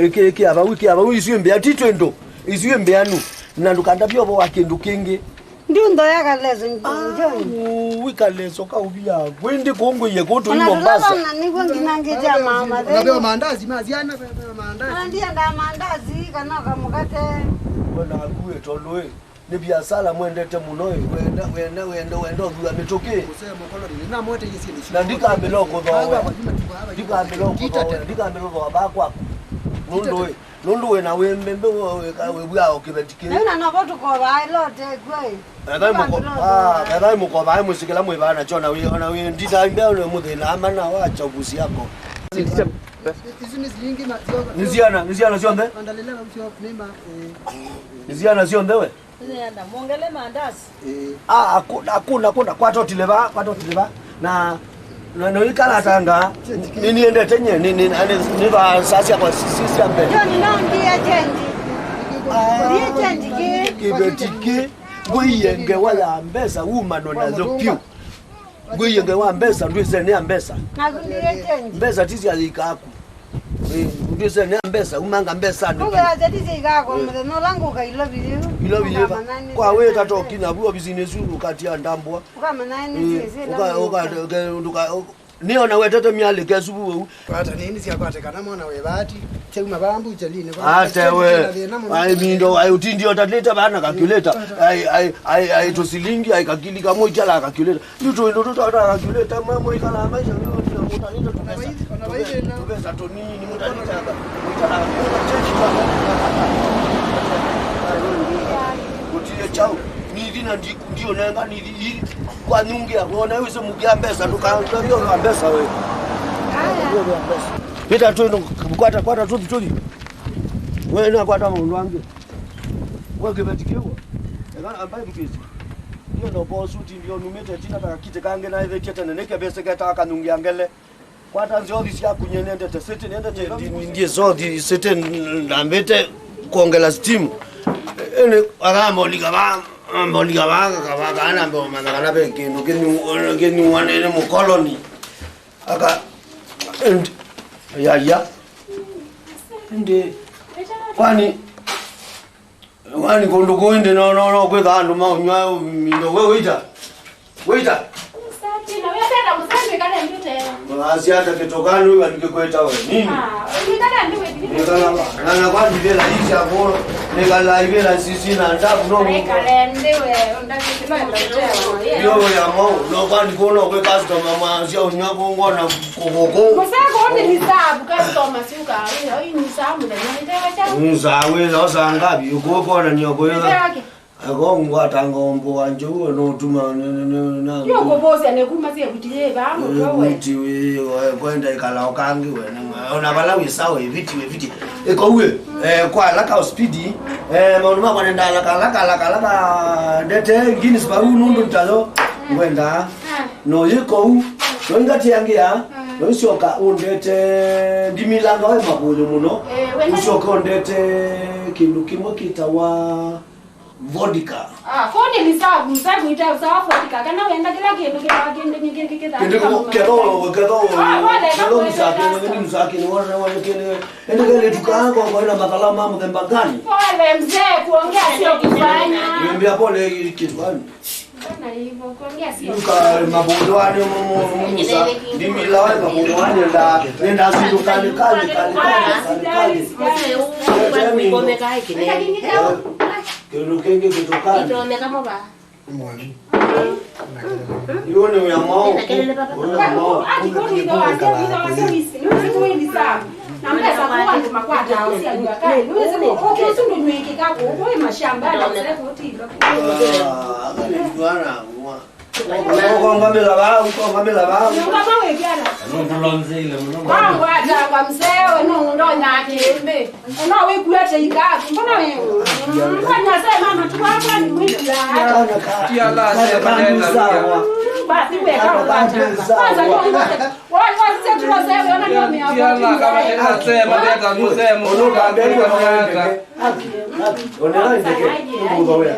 Ĩkĩ, ĩkĩ avau, ĩkĩ avau, isu ĩmbĩa ti twĩndũ, isu ĩmbĩanu, na ndũkandavye ũvoo wa kĩndũ kĩngĩ. Ndiũnthoya kaleso, John. Uu, wĩ kaleso kaũvia. Kwĩndĩ kũngũie kũtũ i Mombasa. Ona nĩw'o nginya ngĩtya mama. Na veo maandazi ma syana, veo maandazi. Ona ndienda maandazi kana kamũkate. We naku ĩ tondũ ĩ, nĩ biasala mwendete mũno ĩ, wenda, wenda, wenda, wenda ũthua mĩtũkĩ. Mũsee mũkoloni, nĩnamweteie syĩndũ isu. Na ndikambĩla ũkũthooa. Ndikambĩla ũkũthooa, ndikambĩla ũthooa vaa kwaku. Nũndũ ĩ, Nũndũ wĩ na wĩmbĩmbĩ wĩw'aa o kĩveti kĩĩ. Na yu na novo tũkovaa ĩla ũtekw'a ĩ. Ethai mũko-, ah, ethai mũkovaa mwĩsĩ kĩla mwĩvaa nakyo, na wĩ, ona wĩ ndita mbea nĩ mũthĩna ama na wa chaguzi yako. Isu nĩ silingi na syoka. Nĩ syana, nĩ syana syonthe? Andalele na usio nima, eh. Nĩ syana syonthe we? Nĩenda, mwongele maandazi. Eh. Ah, hakuna, hakuna, hakuna. Kwata ũtile vaa, kwata ũtile vaa. Na, na, na ikalatanga, nĩ, nĩendete nye, nĩ, nĩ, nĩ, nĩ vaa saa syakwa si, si sya mbee. John, no ndiye change. Ah, ndiye change kĩ? Kĩveti kĩ, ngwĩie ngewa ya mbesa, umanwe nayo vyũ. Ngwĩie ngewa mbesa, ndwĩsene ya mbesa. Naku ndiye change. Mbesa ti sya yĩka aku. Eh, ndwĩsene mbesa, umanga mbesanĩ. Kũu ya zeti sya ikakwa mũthenya ũla ngũka Ilovi yĩu. Ilovi yĩva? Kwa wĩ katoki na vu ofisinĩ isu ũkatia ndambwa. Ũkamanya nĩ sisi. Ũka, ũka, ndũka, nĩ ona wetete myalĩka ĩsu vu ũu. Kwata nini syakwatĩkana mwana wĩ vati. Kyauma vaa mbuchalinĩ. Ate we. Ai mindo, ai ũtindi ũtatĩte vana calculator. Ai, ai, ai, ai tũsilingi, ai kakili kamwe ikala calculator. Nĩ tũindo tũtata calculator, mwe mwĩkalaa maisha, nĩ ũtina mũtalĩte tũvesa. Tũvesa tũnini, mũtalĩte aka. Mwĩkalaa, change tu. Gũtirĩ chao. Nithi na ndiku, ndiũnenga, nithi, i, kwa nyungia, wona wĩsĩ mũkĩa mbesa, ndũka, ndũka, mbesa we. Pita tu, kwata, kwata, tũthi, tũthi. We, na kwata mũndũ angĩ. Kwa kĩveti kĩu. Eka ambaye mkezi. Ndio ndo boss uti ndio numete tina taka kiti kange na ĩthĩtie tene nĩke bese keta kanyungia ngele. Kwata nziothi syaku nye nendete city, nendete ndi, ndi, ndiye zothi city ndambĩte kuongela steam. Ene akambolika ba, mbolika ba, kaba kana mbe manya kana be kĩndũ kĩnyu, kĩnyuanene mũkoloni. Aka, and, ya, ya. Ndi, kwani, kwani kũndũ kũũ ĩndĩ no, no, no kwĩtha andũ maũnywa mindo we wĩta? Wĩta? Mũsati, na wĩatenda mũsati wĩkale ndute. Mũthasi ata kĩtokani ũyũ andĩke kwĩta we. Nini? Ah, wĩkale ndute. Nĩkala na, na kwani vela hizi hapo, nĩkala vela sisi na ndabu no. Wĩkale ndi we, ndakĩkĩma ndute. Yo ya mo, no kwani kuona kwe customer mwa sia ũnywa kũngona. Kũkũkũ. Mũseko nĩ hisabu, customer siuka, ĩyo nĩ hisabu, nĩ ndewa cha. Nza wĩla osa ngapi, ũkũkona nĩ ũkũyũla. Ndewa ke. Ako ngwata ngombo wa njovu, no tuma, na, na, na, na. Yo kũvosya nĩ kuma sie kuti ye ba, mũtwe we. Kuti we, we, kwenda ĩkala ũkangi we, nĩ mwa-, ona vala wĩ sawa, ĩviti, ĩviti. Ĩko we, eh, kwa alaka o speed, eh, maũndũ makwa nenda alaka, alaka, alaka, alaka, ndete, Guinness barũ nũndũ ntayo, ngwenda. No yĩ kũu, no ingatiangĩa, no isyoka ũndete ndimilanga we makũyũ mũno, eh, wenda ũsyoka ũndete kĩndũ kĩmwe kĩtawa vodka. Ah, kũu nĩ reserve, reserve ita sawa vodka, kana wenda kĩla kĩndũ kĩtawa kĩndũ kĩngĩ kĩtawa. Kĩndũ kĩmwe, ketho, ketho, ketho msakini, nĩ msakini, wona, wona kĩndũ, ende kele tukaa kwa, kwa ina mathala ma mũthemba gani? Pole mzee, kuongea sio kufanya. Niambia pole kitu gani? Yu ka mavũndũanĩ mũmusa, ndimila we mavũndũanĩ nda, nenda syĩndũ kalĩ, kalĩ, kalĩ, kalĩ, kalĩ, kalĩ. Kĩndũ kĩngĩ kĩtũkani. Yu nĩ wĩa mwaũ? Wĩa mwaũ? Na mbesa kwa andũ makwataa ũsyali wa kaĩ. Nĩwĩsĩ kũ, ũkĩ ũsu ndũnywĩkĩka kũũ, kũĩ mashamba na msee kũũtinda. Ah, akalĩtwana ngwa. Ũkongamĩla vaa, ũkongamĩla vaa. Nyũngama wĩkĩana. Nũndũlonzeile mũno. Wangwata kwa msee we, nũndonyaa kĩmbĩ. Ona wĩkuĩte ikaku, mbona wĩ? Mbona sema matuku akwa nĩ mwĩkĩla. Kana ka-, kana kandu sawa. Basi we, kana kandu sawa. Kwanza nũngwate. Wa-, wasisye tulo sewe, ona ndio mea. Tiala, kama tena sema, leta msemo, kama tena sema. Onera ndeke, nduva wea.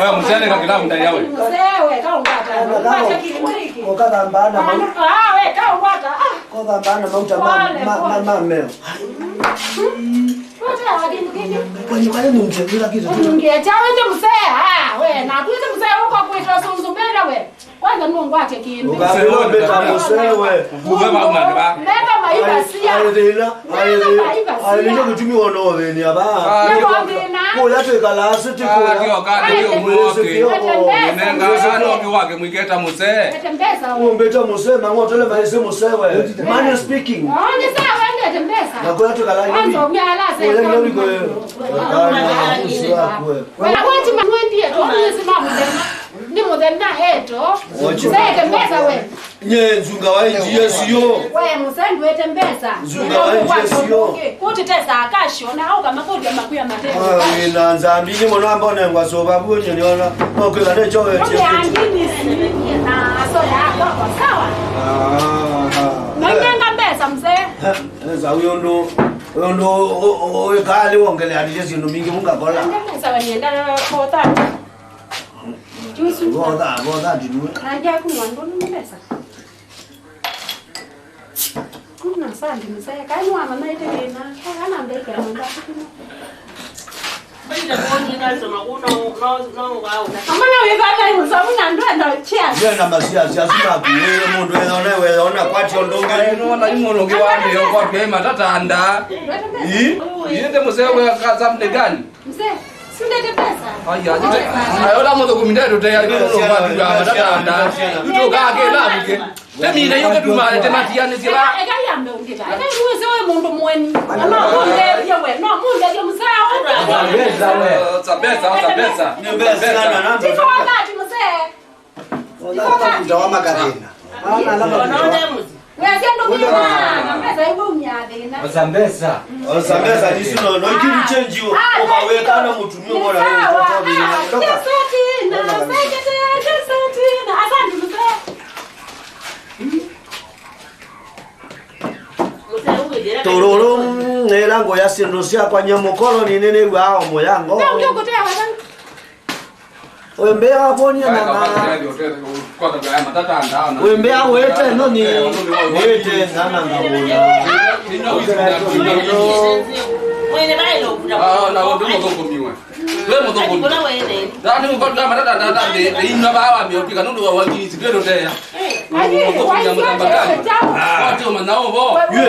Wewe msele ka kilamu ndani yawe. Msewe, kaungwata. Ungwata kili mwiki. Ukathambana mau-, ah, we, kaungwata. Ah. Ukathambana mauta ma, ma, ma, ma meo. Kwani wale ni mzee kila kitu. Ungeta wende msee, ah, we, na kuite msee uko kuita sunzu mbele we. Kwanza nũngwate kĩmbĩ. Ũkambĩla mbĩta mũsewe. Kuwe va mwana va. Mbeta maivasia. Aĩ thĩna, aĩ thĩna, aĩ thĩna kũtumi wona ũthĩni ava. Nĩwona thĩna. Kũya twĩkalaa siti kũya. Kĩo kana kĩo mwoke. Nenga ano kiwake mwiketa mũsee. Ete mbesa. Ũmbĩta mũsee, mang'otele maĩsĩ mũsewe. Money speaking. Oh, nĩ sawa, ndete mbesa. Na kũya twĩkalaa. Kwanza umia ala sasa. Kũya ndio iko. Kana usiwa kwe. Wewe, wewe tima mwendie, tuone sima mzee. Nĩ mũthenya eto. Seke mbesa we. Nye nzunga wa inji yesio. We mũsee ndwete mbesa. Nzunga wa inji yesio. Kuti tesa akashona au kama kodi ya makuya matendo. Ah, wĩna nzambi nĩ mũno ambao nengwa soba buo nyoniona. Okela ne chowe. Okay, andini si na so ya kwa sawa. Ah. Na nyenga mbesa mzee. Esa uyo ndo, uyo ndo wekali wongele adilesi ndo mingi munga kola. Mbesa wanyenda kota. Jusu. Botha, botha ndinue. Nanja kuno ndo ni mbesa. Kuna sandi mzee, kai mwana na ite thĩna. Kana mbeke mwana kuno. Amana wĩvata imusa muna ndwenda chia. Yena masiasi asu makuĩe mũndũ ethona wethona kwati ũndũ ũngĩ. Nona imũnũkĩ wa mĩo kwa pema tatanda. Ii, ii nde mũsee weka something gani? Mzee, si ndete pesa? Aya, ite. Ayo la mũthũkũmi ndeto te ya nũno kwa ndu ya matatanda. Ndu ka ke la buke. Te mina yo ke duma te matia ni sila. Eka, eka yambe ungita. Eka uwe se we mundu mweni. No munde ye we. No munde ye mzee. Pesa we. Sa pesa, sa pesa. Ni pesa sana na. Tifa wakati mzee. Ola kama mtawa makarina. Ana alama mtawa. Wesia ndũmĩwa na mbesa iwe umya thĩna. Osa mbesa. Osa mbesa nĩsu no, no ikiru change yo. Ukaweka na mũtumia mwana wewe kwa thĩna. Ndoka. Asante mzee. Tũrũrũ, nĩla ngũya syĩndũ syakwa nye mũkolo nĩnĩnĩw'aa o mũyango. Ndio ndio kutea wewe. Wembea waponia mama. Wembea wete no ni wete sana ngabona. Ah, na wonde mũthũkũmiwe. We mũthũkũmi. Ndani mfatu kama tata tata de inywa bawa miopika nundu wa wangisi kero teya. Mũthũkũmi ya mutamba kani. Ah, tio manao bo. Yue.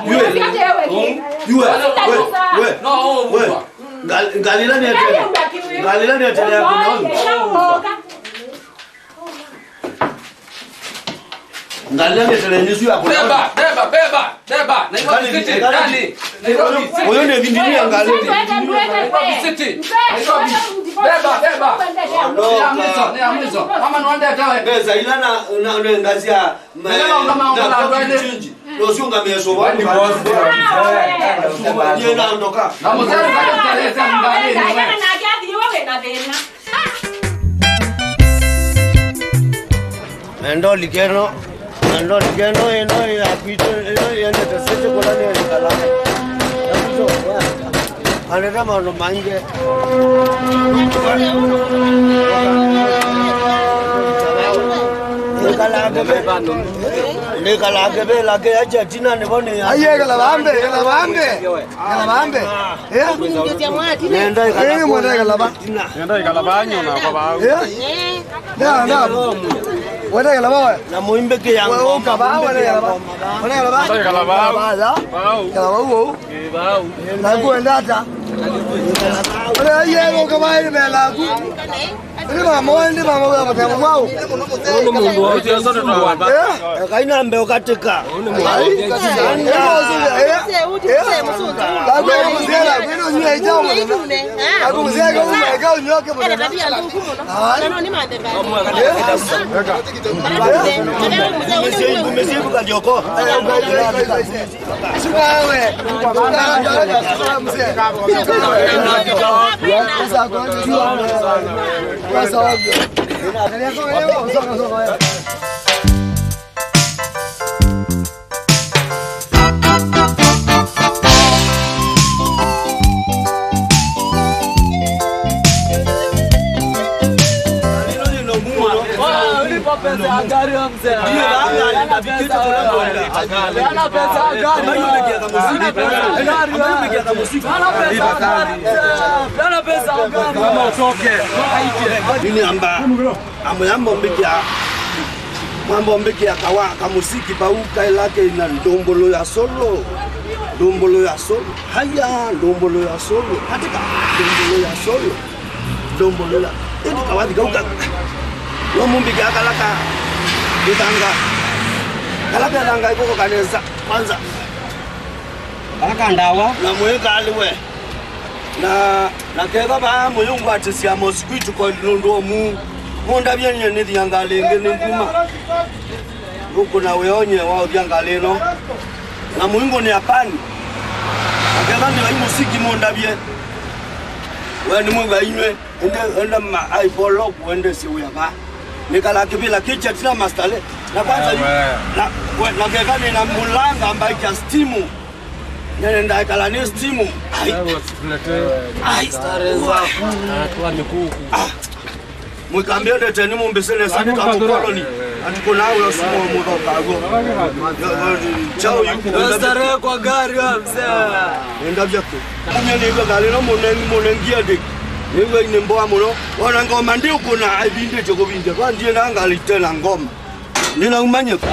Yue. Yue. We. We. No, we. Ngal-, ngalĩla nĩetele. Ngalĩla nĩetele ya kũnyaũnĩ. Ngalĩla nĩetele nĩsu ya kũnyaũnĩ. Beba, beba, beba, beba. Nairobi City, ndani. Nairobi City. Ũyũ nĩ vindini ya ngalĩ. Nairobi City. Nairobi. Beba, beba. Nĩ ya mwiso, nĩ ya mwiso. Mama nĩwendete we. Mbesa ila na, na, na ngazia. Nũsiũngamĩe sũvani. Nyie nandoka. Na ndoli keno, na ndoli keno ĩno ya kwitũ, ĩno yendete sĩtĩ kũla nĩĩkala. Anete maũndũ maingĩ. Ĩkala andũ me vandũ. Nĩkalake ve lake ya chatina nĩvo nĩ ya. Aiye, kala vambe, kala vambe. Kala vambe. Eh? Nenda ikala. Eh, mwenda ikala va. Nenda ikala vanyo na kwa vau. Eh? Na, na. Wenda ikala va. Na muimbe ke yangu. Wewe ukava, wenda ikala va. Wenda ikala va. Nenda ikala vau. Kala va. Kala va. Vau. Eh, vau. Na kuenda ata. Wenda aiye ukava ile laku. Ĩndĩ mama wa, ĩndĩ mama wa mũthemba mwaũ? Ũnĩ mũndũ wa ũtesa nĩ twamba. Eh? Eka ina mbe ũkatĩka. Ai, eh? Eh? Kaku mzee la kwenu nyua ijao. Kaku mzee kwa eka unyoke mwana. Ai. Mzee, mzee kajoko. Pesa ya gari. Peana pesa ya gari. Peana pesa ya gari. Peana pesa ya gari. Kama utoke. Nini amba? Amwe ambombekea. Mwambombekea kawa kamusiki pau kailake na ndombolo ya solo. Ndombolo ya solo. Haya, ndombolo ya solo. Katika ndombolo ya solo. Ndombolola. Ĩndĩ kawathi kau ka. No mũmbĩkĩa kala ka ĩthanga. Kala kethanga ĩkũkũ kanesa. Kwanza. Kala ka ndawa. Na mwĩkalĩwe. Na, na ketha vaa mũyũngwatĩsya mosquito coil nũndũ wa mũu. Mũndavye nyie nĩthiangalĩ ĩngĩ nĩ nguma. Gũkũ na wĩonye wa ũthya ngalĩ ĩno. Na mũingũnĩa pani. Na ketha ndĩvai mũsiki mũndavye. We nĩ mwĩw'a inyw'ĩ. Ende, ende ma, ai polo kuendesye wĩa va. Nĩkala kĩvĩla kĩkya tina mastale. Na kwanza yu, na, we, na keka nĩ na mulanga mbaikya stimu. Nene ndaikala nĩ stimu. Ai. Ai. Stare za. Ah. Mwĩkambĩendete nĩ mũmbĩsĩ nesa nĩ ta mũkoloni. Ati kũna wĩa ũsu mũthokagwo. Chao yu. Starehe kwa gari wa mzee. Enda vyako. Kumya nĩw'a ngalĩ ĩno mũnengi, mũnengi andĩ. Nĩw'a inĩ mboa mũno. Ona ngoma ndĩũkũna ivindĩtye kũvindya. Kwa ndiĩ na ngalĩ tena ngoma. Nĩnaumanyĩka.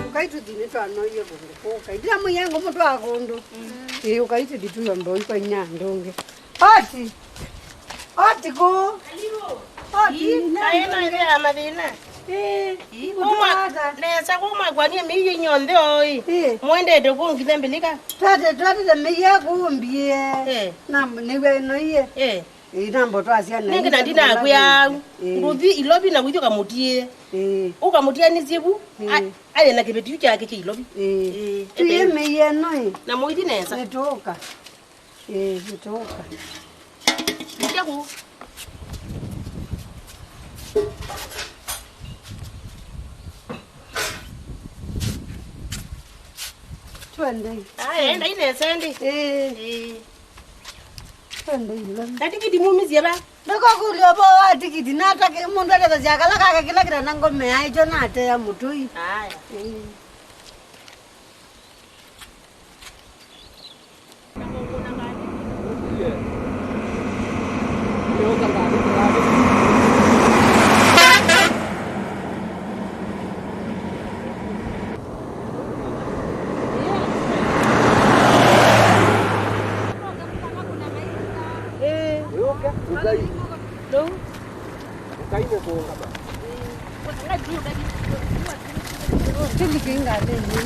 Ũkai tũthi nĩtwanoie kũndũ kũu. Kaĩ ndĩramwĩie ngũmũtwaa kũndũ. Ĩĩ, ũkai tũthi tũyombe ũikwa inya andũ ũngĩ. Oti! Oti kũ? Oti, ii, na kaĩ no ĩvea mathĩna? Ĩĩ, ii, kũtwata. Nesa kũmwakwanie mĩie inyonthe oi. Ĩĩ. Mwendete kũngitha mbilika? Twate, twatete mĩie kũmbie. Ĩĩ. Na nĩw'e ĩno iye. Ĩĩ. Ĩĩ, nambo twasya na nĩngĩ na ndinakwĩa au. Ĩĩ. Ndũthi Ilovi na wĩthi ũkamũtie. Ĩĩ. Ũkamũtia nĩ syevu. Ĩĩ. A-, aye na kĩveti kyake kĩ Ilovi. Ĩĩ. Ĩĩ. Tuye mĩie ĩno ĩ. Na mũithi nesa. Nĩtũũka. Ĩĩ, nĩtũũka. Nĩkya kũ? Twendei. Aya, endai nesa ĩndĩ. Ĩĩ. Ĩĩ. Twendei, Ilovi. Na tikiti mumisye va? Ndũkakũlya ũvoo wa tikiti, nata mũndũ atethasya kala kake kĩla kĩtana ngome yaĩkyo natea mũtũi. Aya. Ĩĩ. Tũlike ngalĩnĩ.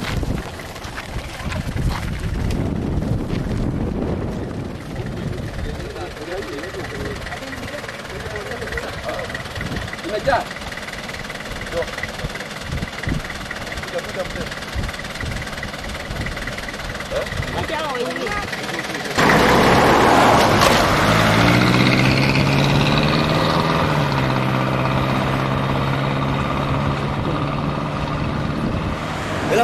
Imejaa. Ĩla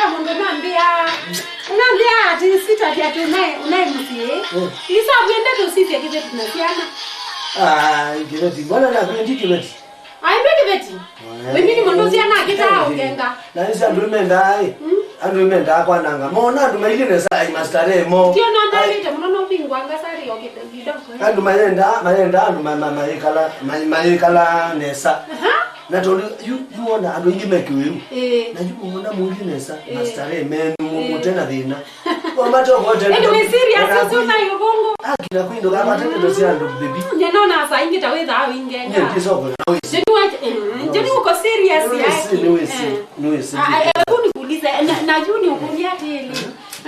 nĩkĩta mũndũ nambĩa. Nambĩa ati sitati ati unae, unae mũsyĩ. Mm. Nĩsavwende tũsisye kĩveti na syana. Ah, kĩveti. Mbona nakwĩndi kĩveti? Ai, ndwĩ kĩveti. Eh. Wĩmini mũndũ ũsu anakĩtaa ũkenga. Na ĩsu andũ mendaa, ĩ. Mm. Andũ mendaa kwananga. Mona andũ mailyĩ nesa, ai, mastarehe mo. Tio no ndalĩte mũno no vingwanga sari o kidogo. Andũ mayenda, mayenda andũ ma-, ma-, mayĩkala, ma-, mayĩkala nesa. Aha. Na tondũ yu, yu wona andũ aingĩ me kĩwĩu. Ĩĩ. Na yu wona mũilyĩ nesa, ĩĩ, mastarehe menyu, ĩĩ, mũte na thĩna. Wamatokote. Ĩndĩ wĩ serious, ũsu na yũvũngũ. Akina kwĩ ndũkakwate ndeto sya andũ, baby. Nye nona saa ingĩ ta wĩthaa wĩngenda. Nye ndĩsoko na wĩsĩ. Njeni wa, eh, njeni uko serious yaki. Nĩwĩsĩ, nĩwĩsĩ, eh, nĩwĩsĩ. Ah, eh, hebu nikuulize, na, na yu nikuulize atĩlĩ.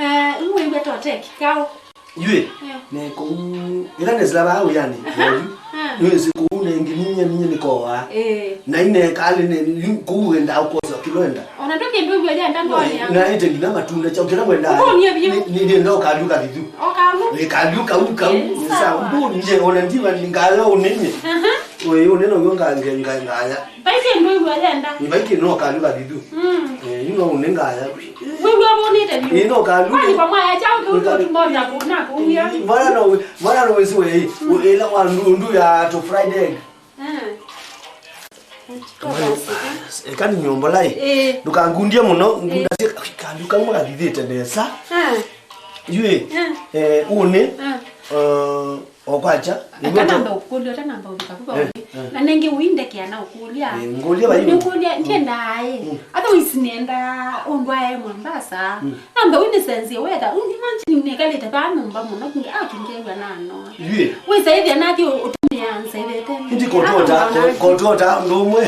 Eh, iwe iwe tote kikao. Yue, yeah, ne kũu, ĩla nesila vaa wĩanĩ, ah, yu. Ah. Nĩwĩsĩ kũu nengi ninyie, ninyie nĩkoa. Eh. Na inekalĩ ne, yu, kũu wenda ũkosa kĩlwenda. Ona ndũkĩndũ wĩw'a yenda ngoni yaku. Na ĩte nginya matunda, kyaũ kĩla wenda. Ũkũnie vyũ. Nĩ, nĩ, nĩenda ũkalyũka thithu. Ũkalu. Ĩkalyũka u kau. Eh, nĩ sawa. Sawa. Ndũnie, ona ndiva ngaya ũnĩnye. Aha. Ũĩ, ũnĩna w'o nga-, nga-, nga-, ngaya. Vai kĩndũ wĩw'a yenda. Nĩ vai kĩndũ ũkalyũka thithu. Mm. Eh, yu no ũnĩ ngaya. Wĩw'a wonete vyũ. Ĩ, no ũkalu. Kwani kwa mwaya kyaũ kĩu kĩu tumbonda kũna kũw'a. Mwana no, mwana no wĩsĩ we, mm, ĩla wa ndu, ndu ya to fried egg. Ah. Eka nĩ nyombo lai. Eh. Ndũkangundie mũno, ngunda cia kalu kau makathithĩte nesa. Ah. Yue, ah, eh, ũnĩ, ah, eh, o kwacha. Eka namba ũkũlya, eka namba ũvika kuva, eh, ũnĩ. Eh. Na nenge ũindekea na ũkũlya. Eh, ngũlya vai. Nĩ ũkũlya, ndiendaa, eh. Mm. Otherwise nenda ũndwae Mombasa. Mm. Namba wĩ nĩ sense weather. Imagine nĩkalĩte vaa nyũmba mũno, akingew'a nano. Yue. Wĩsa ĩthĩa nathi ũ-, ũtũmĩa nzevete. Ĩndĩ kotota, ko-, kotota ũndũ ũmwe.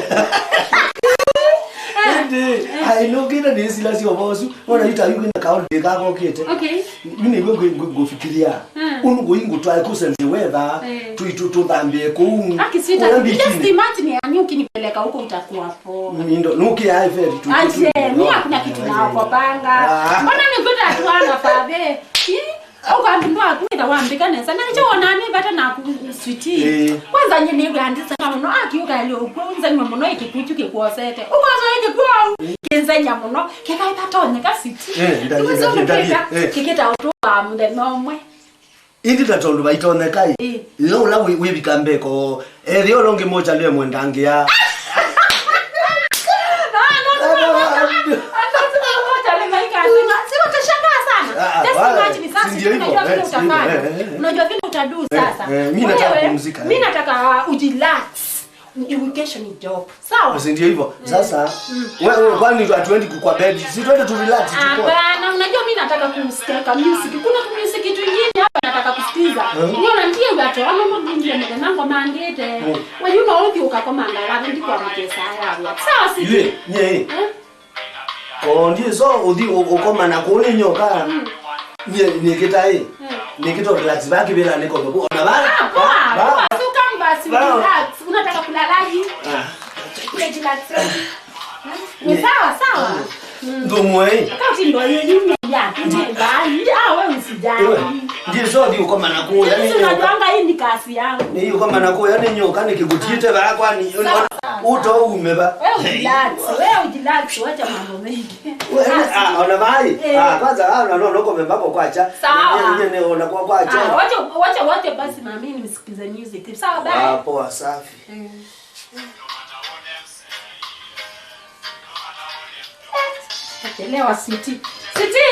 Ĩndĩ, ai, nũkĩte nĩ sila syo bosu. Wona yu ta yu kwĩna kaũndũ kakokĩte. Okay. Yu nĩw'o ngũ-, ngũ-, ngũfikiria. Mm. Ũndũ ngũi ngũtwae kũ sense weather, eh, tũitũ tũthambĩe kũu. Aki sweetheart, kũla just beach-inĩ. Imagine yani ukinipeleka huko itakuwa poa. Nindo, nũkĩae feri tu. Aje, mimi hakuna kitu nakopanga. Ah. Mbona nikuta tu anga pave? Ih? Au kambi ndo akuita wambika nesa. Na nĩkyo wonani vata na ku sweetie. Eh. Kwanza nyie nĩw'andisa mũno akiuka leo kwanza nyuma mũno ikikuchu kikwosete. Ukozo ikikuwa kinzenya mũno. Keka itatonye ka sweetie. Eh, ndali, ndali, ndali. Eh. Kikita utu wa mũthenya ũmwe. Ĩndĩ ta tondũ vaitonyeka ĩ, eh, ĩla ũla wĩ-, wĩvika mbeko, ethĩa ũla ũngĩ mocha lwe mwendangĩa. No, no, no, no, no. Sasa, sasa, sasa, sasa, utashangaa sana. Ah, ah, just wala, imagine sasa, si ndio hivyo, unajua vile, eh, si ndio, utafanya. Eh, eh, eh. Unajua vile utadu sasa. Eh, eh, mimi nataka kupumzika, eh. Wewe, mimi nataka ujirelax. Education ni job. Sawa? Si ndio hivyo? Mm. Sasa, mm, wewe, kwani hatuendi kwa bed? Si twende tu relax tu kwa. Hapana, unajua mimi nataka kusikia ka music. Kuna tu music tu ingine hapa nataka kusikia. Niona ndiye watoa mambo ndindie mwana ngoma ngete. Mm. Wewe no uthi ukakomanga alafu ndikwamukesa yawe. Sawa si? Yue, nye. Eh? Ko ndiso uthi u-, ukoma na kuli nyoka. Mm. Nye, nikita ĩ. Mm. Nikito relax baki bila niko. Ona ba. Ah, ba, ba, ba. Suka mbasi, ba, relax. Unataka kulala hivi? Ah. Relax. Ni sawa, sawa. Mm. Ndumwe. Kati ndo yenyu ya, ndi bali, ah, wewe usijali. Iwe, ndiye sodi ukoma na kuya, yani. Sisi unajuanga hii ni kazi yangu. Ni ukoma na kuya, yani nyoka ni kigutiite ba kwani, sawa, sawa, uto ume ba. Wewe relax, wewe relax, wacha mambo mengi. Wewe, ah, ona bai. Eh. Ah, kwanza, ah, no, no, no, kome bako kwacha. Sawa. Ni, ni, ni, ona kwa kwacha. Ah, wacha, wacha, wacha basi mami nimsikize music. Sawa, bye. Ah, poa, safi. Eh. Chelewa, Siti. Siti!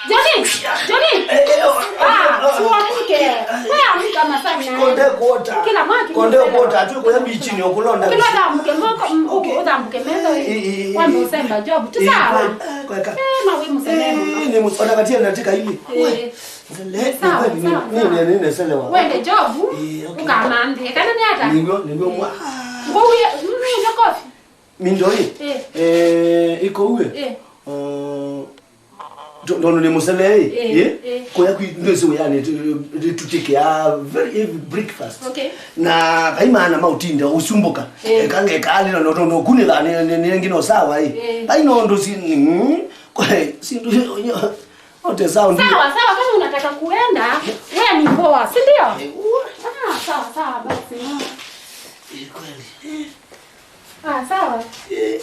Johnny! Johnny! Eh, eh, oh, oh, ah, oh, oh, tuamke. Eh, eh. Wewe amka masaa nane. Konde kuota. Kila mwaka konde kuota, tu kwa bichini okulonda. Kila mke moko, mm, okay, utamke meza. Eh, eh, eh, kwani eh, usemba job. Tu eh, sawa. Eh, kwa, kwa, eh, mawe mseme. Eh, ni msona katia natika hivi. Eh. Sawa, sawa, sawa. Nĩneselewa. Wende job, eh, okay, ukamanthe kana nĩ ata? Nĩw'o, nĩw'o mwa. Ngouye, nũnũnye kofi. Mindoi. Eh. Eh, ikouwe. Eh. Uh, ndo nĩ mũsele, eh, eh, eh, eh. Koya kwi ndwĩsĩ wĩanĩ tũtikĩa very heavy breakfast. Okay. Na kaimana mautinda usumbũka. Eh. Kangeka alina no no kunila ni ni ngino sawa, eh. Eh. Ai no ndo si, mm, kwa si ndo. Wote sawa, ndio. Sawa, sawa, kama unataka kuenda, wewe ni poa, si ndio? Eh, u- Ah, sawa, sawa, basi. Eh, kweli. Ah, sawa. Eh,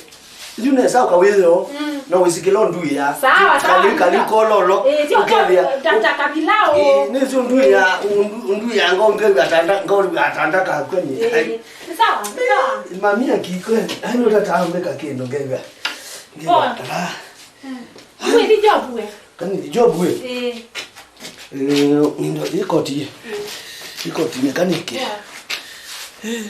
yu nesa ukawĩthĩo, mm, no wĩsikĩlo nduya. Sawa, sawa. Kali, kali kololo. Eh, sio ukethia. Tata kabilao. Eh, nĩ sio nduya, nduya ngo ngew'a tata, ngew'a tata ka kwenye. Eh, sawa, sawa. Mami akikwe, ai no tata ambeka kĩndũ ngew'a. Poa. Mwĩthi Job we. Kani Job we? Eh. Eh, nindo ikoti ye. Mm. Ikoti ye kanike. Yeah.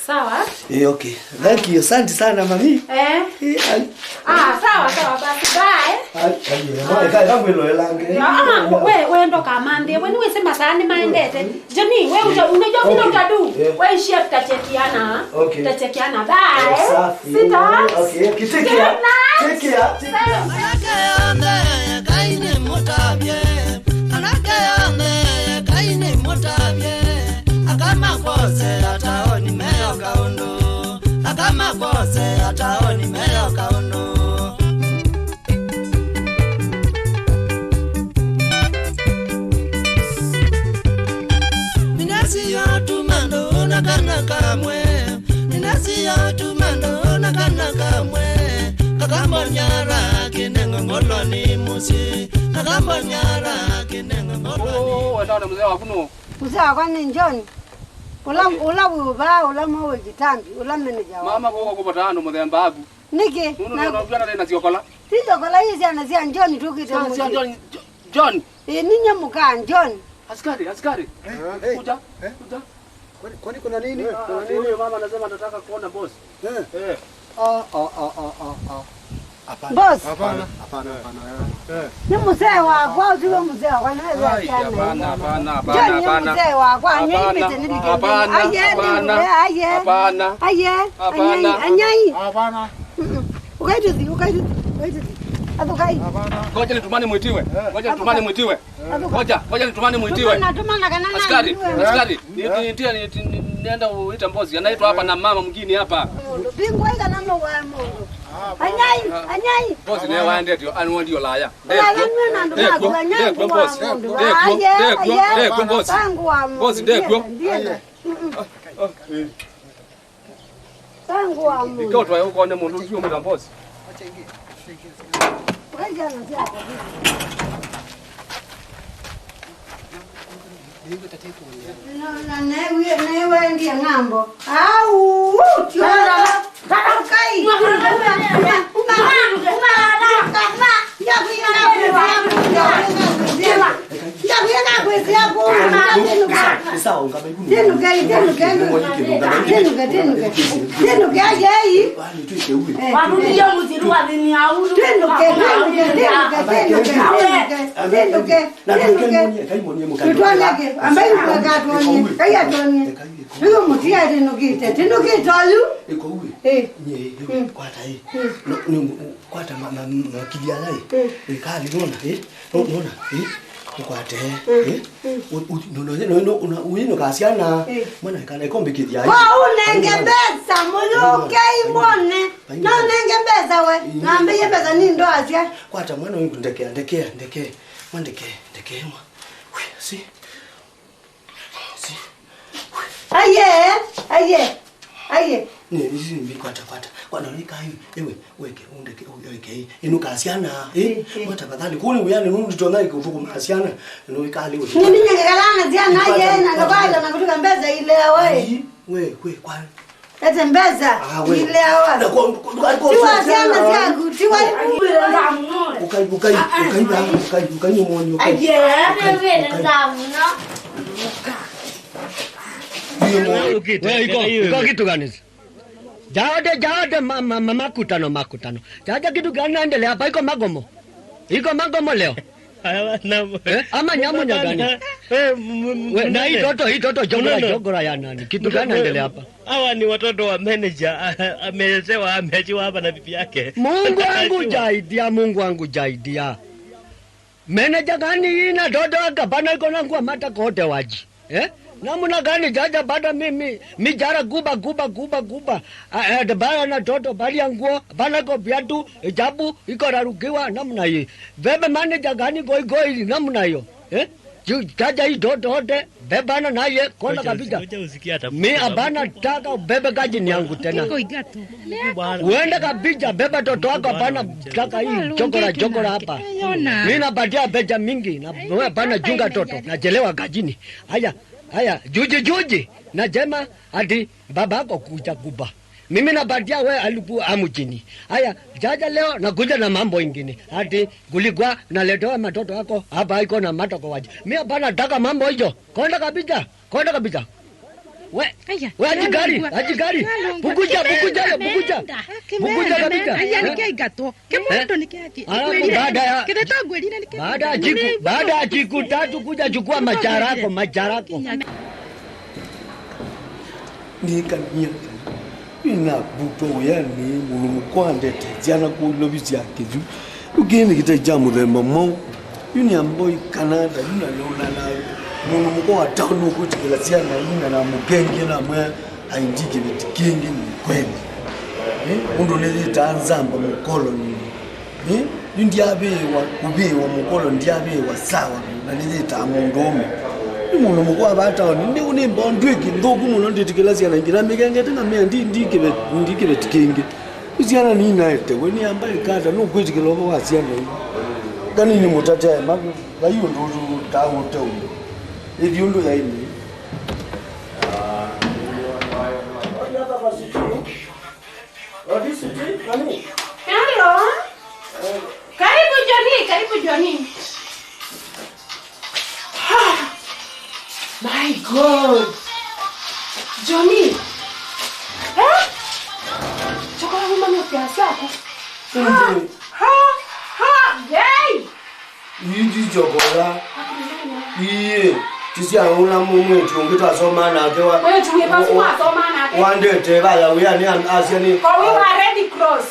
Sawa. Eh, okay. Thank you. Asante sana mami. Eh. Eh, ai. Ah, sawa, sawa, basi bye. Ai, ai, ai, kai kangwe lo elange. Ah, we, we ndo kamande. We ni wese masani maendete. Johnny, we uta-, unajua vile utadu? Eh. We ishia tutachekiana. Okay. Tutachekiana. Bye. Eh, safi. Sita. Okay, okay, take care. Good night. Take care. Take care. Anake onthe, Ngai nĩ mũtavye. Anake onthe, Ngai nĩ mũtavye. Akamakwose ataoni meoka ũndũ. Akamakwose ataoni meoka ũndũ. Ninasiyo tu mando na kana kamwe. Ninasiyo tu mando na kana kamwe. Kakambonyara kinengo ngoloni musi. Kakambonyara kinengo ngoloni. Oh, wenda na mzee waku no. Mzee wakwa nĩ John. Ula, okay, ula wĩ ũvaa, ula mwawe kitambi, ula manager wa. Mama kuko kupata ando muthemba aku. Nĩkĩ? Nũndũ na nĩona ũtw'ana tena syokola. Ti syokola, ii syana sya John tũkĩte. Syana sya mũsyĩ. John, Jo-, John. Ĩ, ninyie mũka John. Askari, askari. Eh, eh, kuja, eh, kuja. Kwani, kwani kuna nini? Ah, kuna nini? Huyo mama anasema anataka kuona boss. Eh. Eh. Ah, ah, ah, ah, ah, ah. Hapana. Boss. Hapana, hapana, hapana. Eh. Nĩ mzee wakwa, ũtiwe mzee wakwa, nĩ wewe. Ai, hapana, hapana, hapana, John, nĩ hapana. Mzee wakwa, hapana, nĩ mzee, nĩ hapana, aye, hapana, nĩ aye. Hapana. Aye, hapana. Anyai, anyai. Hapana. Mm-mm. Ukaituthi, ukaituthi, ukaituthi. Athukai. Ngoja nitumane mwitiwe. Ngoja nitumane mwitiwe. Athukai. Ngoja, ngoja nitumane mwitiwe. Tumana, tumana kana na askari, askari. Ni, ni, ni, ni, ni, nienda uita mbosi. Anaitwa hapa na mama mwingine hapa. Mundu. Bingwa ika na mwa mundu. Anyai, anyai. Mbosi naye waende tio, anu ndio laya. Laya ndio na ndio anyai kwa mbosi. Aye, aye. Mbosi. Tangu wa mundu. Mbosi ndio. Mm-mm. Tangu wa mundu. Ikao twae ukone mundu ucio mwita mbosi. Wacha ingie. Wacha na siako. Na, na, na, na, na, na, ng'ambo. Au, tio. Kai. Sĩndũke, na sĩndũke. Tũtwanyake, ambai kũeka atwany'e, Ngai atwany'e. Nĩyo mũtia atĩnũkĩte, tĩnũkĩte oyu. Ĩkouĩ. Eh. Nye, mm, kwata ĩ. Mm. No, nĩ, kwata ma, ma, makili ala ĩ. Mm. Ĩkali nona, ĩ. No, nona, ĩ. Ũkwate, mm, ĩ. Mm. Ũthi nũkasyana, eh, mwana ĩkala ĩkombĩkĩthya. Kwa ũnenge mbesa, mũyũkei mwone. Na ũnenge mbesa we. Mm. Nambĩie mbesa nĩ ndoasya. Kwata mwana ũyũ, ndekea, ndekea, ndekea. Mwa ndekea, ndekea mwa. Wi, si. Si. Aye, aye, aye. Ni, isi mbi kwata, kwata. Kwa nini kayu? Ewe, weke, undeke, weke. Inu ka syana, eh? Eh, eh. Kwa tafadhali, kuni uyani nundu tona ikuthukuma syana. No ikali we. Ni minya ngalana syana, ye, na ndokwata na kutuka mbesa ile ya we. Ii, we, we, kwa. Ete mbesa, ah, we, ile ya we. Na kwa, kwa, kwa, kwa, tiwa syana syaku, tiwa. Ukai, ukai, ukai, ukai, ukai, ukai, ukai. Aye, ate vile ndamuno. Wewe iko, iko kitu gani? Jade, jade, ma, ma, ma, makutano, makutano. Jade, kitu gani naendelea hapa? Iko magomo. Iko magomo leo. Aya, na, eh? Ama nyamu nyagani? Eh, m-, m-, we, na hii toto, hii toto, jogora, no, no, jogora ya nani? Kitu gani naendelea hapa? Hawa ni watoto wa manager, a-, a-, ameletewa, ameachiwa hapa na bibi yake. Mungu wangu jaidia, Mungu wangu jaidia. Manager gani hii na toto akapana iko na nguo mata kote waji? Eh? Namna gani jaja bada mimi, mijara guba, guba, guba, guba. Ah, eh, de baya na toto, bali ya nguo, bana ko viatu, hijabu, iko rarukiwa, namna hii. Veve manager gani goi goi, namna hiyo? Eh? Ju-, jaja hii toto, ote, veve ana naye, kona kabisa. Mi abana taka ubebe kaji ni yangu tena. Uende kabisa, beba toto wako, abana taka hii chokora, chokora hapa. Mi napatia pesa mingi, na wewe abana junga toto, nachelewa kajini. Haya, haya, juji, juji, najema ati baba yako kuja kuba. Mimi napatia we alipu amu chini. Haya, jaja leo nakuja na mambo ingine. Ati kulikuwa naletewa matoto yako, hapa iko na matoko waji. Mi abana taka mambo hiyo. Konda kabisa. Konda kabisa. We, aya, we ajigari, ajigari. Bukuja, bukuja, bukuja. Bukuja kabisa. Aya, nĩkĩaigatwo. Kĩmondo nĩkĩathi. Alafu baada ya, baada ya siku, baada ya siku tatu kuja chukua macharako, macharako. Nĩkanyia. Nĩnavutwa ũyanĩ, mũndũ mũka wandete syana kũu ilovi sya kĩthu. Yu kĩĩ nĩ kĩtai kya mũthemba mwaũ? Yu nĩ amboi kana ata yu na nona na mũndũ mũka wa town nũkwĩtĩkĩla syana yu na namũkengie namwĩa aĩ ndi kĩveti kĩngĩ nĩ kweli. Eh, ũndũ nĩyĩtaa nzamba mũkoloni. Eh, yu ndyavĩĩwa kũvĩĩwa mũkolo, ndyavĩĩwa sawa vyũ, na nĩyĩtaa mũndũũme. Nĩ mũndũ mũka wa vaa taoni, nĩ, nĩ mbondw'ĩki nthũku mũno, ndĩtĩkĩla syana ingĩ, na mĩkengete na mĩa ndi, ndi kĩve-, ndi kĩveti kĩngĩ. Yu syana ninaetewe, nĩ amba ĩkata, nũkwĩtĩkĩla ũvoo wa syana ingĩ. Kanini mũtate aema, vai ũndũ ũtaa ũteũmwe. Ĩthi ũndũ yaĩle. Hello. Karibu Johnny, karibu Johnny. Ah, my God. Johnny. Eh? Chakula mama ni kiasi yako. Ha, ha, ha, yay. Ii ti chokola. Ii, ti sya ũla mũ-, mwĩĩtu ũngĩ twasomaa nake wa-, mwĩĩtu wĩ vasu wa-, wasomaa nake. Wandete vaya wĩanĩ am-, asya nĩ. Kwa wĩ wa Red Cross.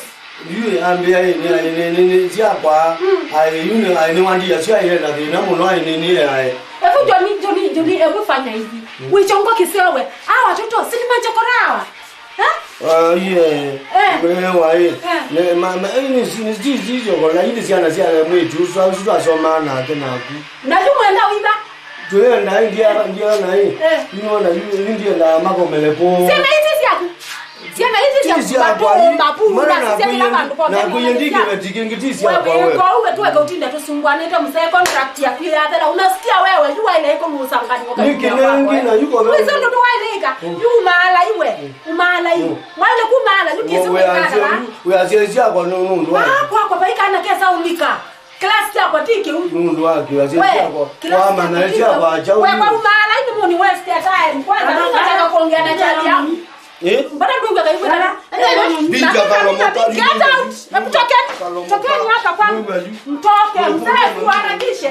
Yu ambĩa ĩ, nĩ, nĩ, nĩ, nĩ, nĩ syakwa. Mm. Aĩ, yu nĩ, aĩ, nĩwandĩĩa syo aĩ na thĩna mũno, aĩ, nĩ, nĩ, aĩ. Hebu Johnny, Johnny, Johnny, hebu fanya hivi. Mm. Wichongo kisewe. Hawa watoto, si ni machokora hawa? Eh? Ah, yeah. Eh. Wewa, eh. Eh. Ne, ma, ma, eh, ni, ni, ni, ni, ni, chokola, ili syana sya mwĩĩtu ũsu, ũsu twasomaa nake naku. Na yu mwenda ũiva? Twĩenda, ndia, ndia, na, eh. Eh. Nĩwona, yu, yu ndienda makomele kũũ. Syana ici syaku. Syana ici syaku. Ti syakwa, mapunda, mara sisi nakuye, kila vandu kote, nakuye ndikĩveti kĩngĩ, ti syakwa wewe. Wewe, kwa uwe tuweke utinda tusumbwanĩte mzee, contract yaku yathela. Unasikia wewe, yu waile iko musanganio. Niki nengi na yuko wewe. Wewe ndo waile ika. Mm. Yu maala iwe. Mm. Umaala iwe. Mm. Mwaile kumaala, yu kisi kumaala. Uyasia syakwa nundu. Ah, kwa kwa baika na kesa ulika. Class syakwa ti kĩu. Nũndũ wa kĩwasya syakwa, wamana syakwa kyaũ. We kwa umaala ini muni waste ya time. Kwanza mimi nataka kuongea na chali yangu. Eh? Mbona ndugu akaikuta? Binti akalomoka. Get out. Hebu tokeni. Tokeni hapa kwangu. Mtoke, mzee, tuharakishe.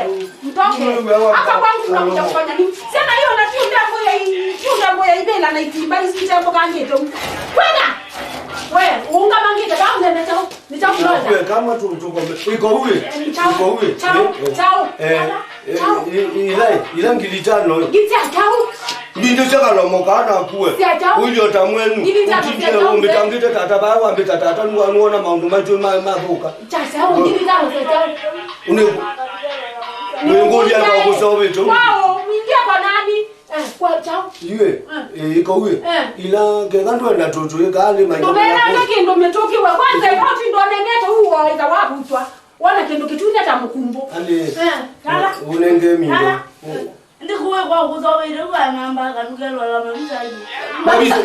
Hapa kwangu unakuja kufanya nini? Sema hiyo na tiunda mboya i-, tiunda mboya ibela na itimba isitembo kangete. Kwenda! We, unga mangete, kama unemeta. Nitakuloza. Kwe, kama tu, tu, iko uwe. Chao. Iko uwe. Chao. Eh, eh. Chao. Eh, chao. Eh, i-, i-, ila, ila ngili tano. Ngili tano. Mbinde sya kalomo kana kuwe. Sya chao. Uyo ta mwenu. Ngili tano. Ukikie sya chao, umbitangite tata bawa mbita tata nuwa nuona maundu maitũ ma, mathũka. Cha chao, ngili tano sya chao. Une. Mwingũlia kwa kusovete. Wao, mwingia kwa nani? Eh, kwa chao. Iwe, eh, eh, iko uwe. Eh. Ila keka ndwenda tutu, ika ali mai. Ndũmena nĩ kĩndũ mĩtũkiwe. Kwanza, ĩkoti ndonengete ũu wa ika wavutwa. Wona kĩndũ kĩtune ta mũkumbo. Ali. Eh, tala. Unenge mindo. Tala. Mm. Ndikuwe kwa kuthoweire kwa namba kanukelwa la mamisaji. Mamisaji.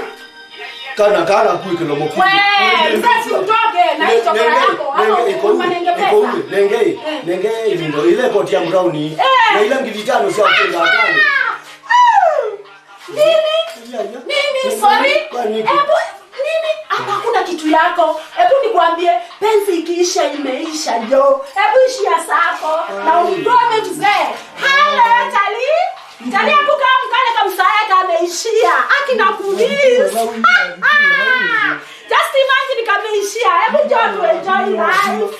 Kana, kana kwikilo mukini. We, sasa utoke na hicho kana yako. Hapo nenge, iko uwe, umanenge iko pesa. Uwe, nenge, eh, nenge mindo. Ile koti ya brown. Eh. Na ile ngili tano sya kwenda hatari. Nini? Nini? Sorry? Ebu, nini? Hapa hakuna kitu yako. Ebu nikwambie, penzi ikiisha, imeisha, yo. Ebu ishia zako. Na utoe mzee. Hale, Tali. Tali, ebu kaa mkale kamsaya kameishia. Aki na kumiss. Just imagine kameishia. Ebu njoo tu enjoy life.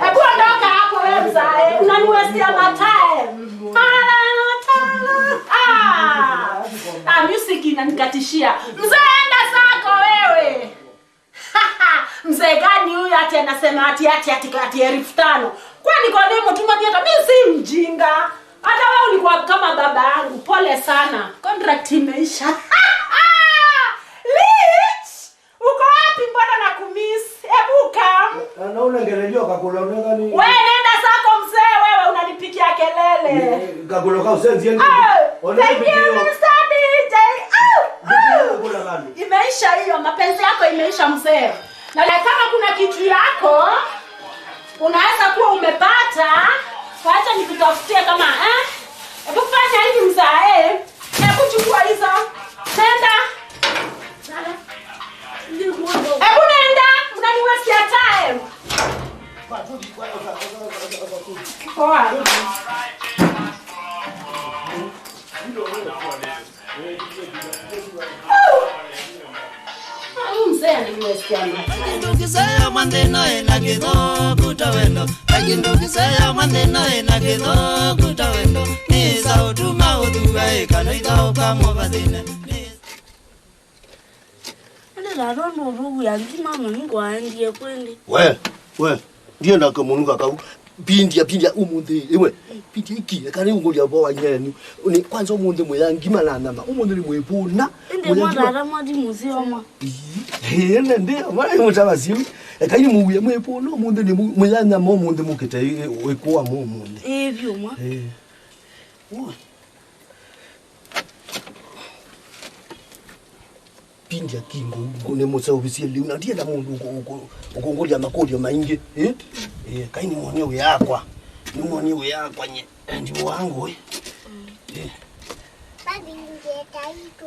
Ebu ondoka hapo wewe mzae. Unaniwestia matime. Tala, tala. Ah! Ah, music inanikatishia. Mzee, enda zako wewe. Mzee gani huyu ati anasema ati, ati, ati, ati elfu tano? Kwani kwa nini mtuma miaka? Mimi si mjinga. Hata wewe ulikuwa kama baba yangu. Pole sana. Contract imeisha. Lich! Uko wapi? Mbona na kumiss? Ebu come. Na, na unengelelio kakula uneka ni. Wewe nenda zako mzee, wewe unanipigia kelele. Eh, kakula ka usenzi yenu. Oh, thank you, mister D J. Oh, oh. Kakula gani? Imeisha hiyo, mapenzi yako imeisha mzee. Na kama kuna kitu yako unaweza kuwa umepata, wacha nikutafutie kama, eh? Hebu fanya hivi mzae. Hebu chukua hizo. Nenda. Hebu nenda. Unaniwastia time. Poa. Au mzee ananiwastia time. Kĩndũ kĩseo mwanthĩno ĩna kĩthũku ta wendo. Kĩndũ kĩseo mwanthĩno ĩna kĩthũku ta wendo. Nĩsa ũtuma ũthua ĩkano ithaũka mũvathĩne. Ĩndĩ tata ũndũ ũtũku ya ngima mũnungo aendie kwĩndĩ. We, we, ndienda kamũnuka kau. Pindia, pindia, ũmũnthĩ, iwe. Pindia iki, eka nĩ ũngũlia bo wa nyeni. Ni kwanza ũmũnthĩ mwĩ ya ngima na nyama. Ũmũnthĩ nĩ mwĩpũna. Ĩndĩ mwĩ ya mwa ngima. Tata mwati mũseo mwa. Ĩĩ, ĩĩ, ĩndĩ, mwana nĩ mũtava siu. Eka nĩ mũwie mwĩpũna, ũmũnthĩ nĩ mũ-, mwĩ ya nyama, ũmũnthĩ mũkĩte ĩ-, ĩ-, ĩkũa mwa ũmũnthĩ. Ĩĩ, vyũ mwa. Ĩĩ. Ũĩ. Pindia kingo nĩ mũseũvĩsye lĩu, na ndienda mũndũ ũkũ-, ũkũ-, ũkũngũlya makũlyo maingĩ. Ĩ? Ĩ, kai nĩmwonie wĩa yakwa. Nĩmwonie wĩa yakwa nye. Ndi wangu, ĩ. Ĩ. Babi, ndienda itu.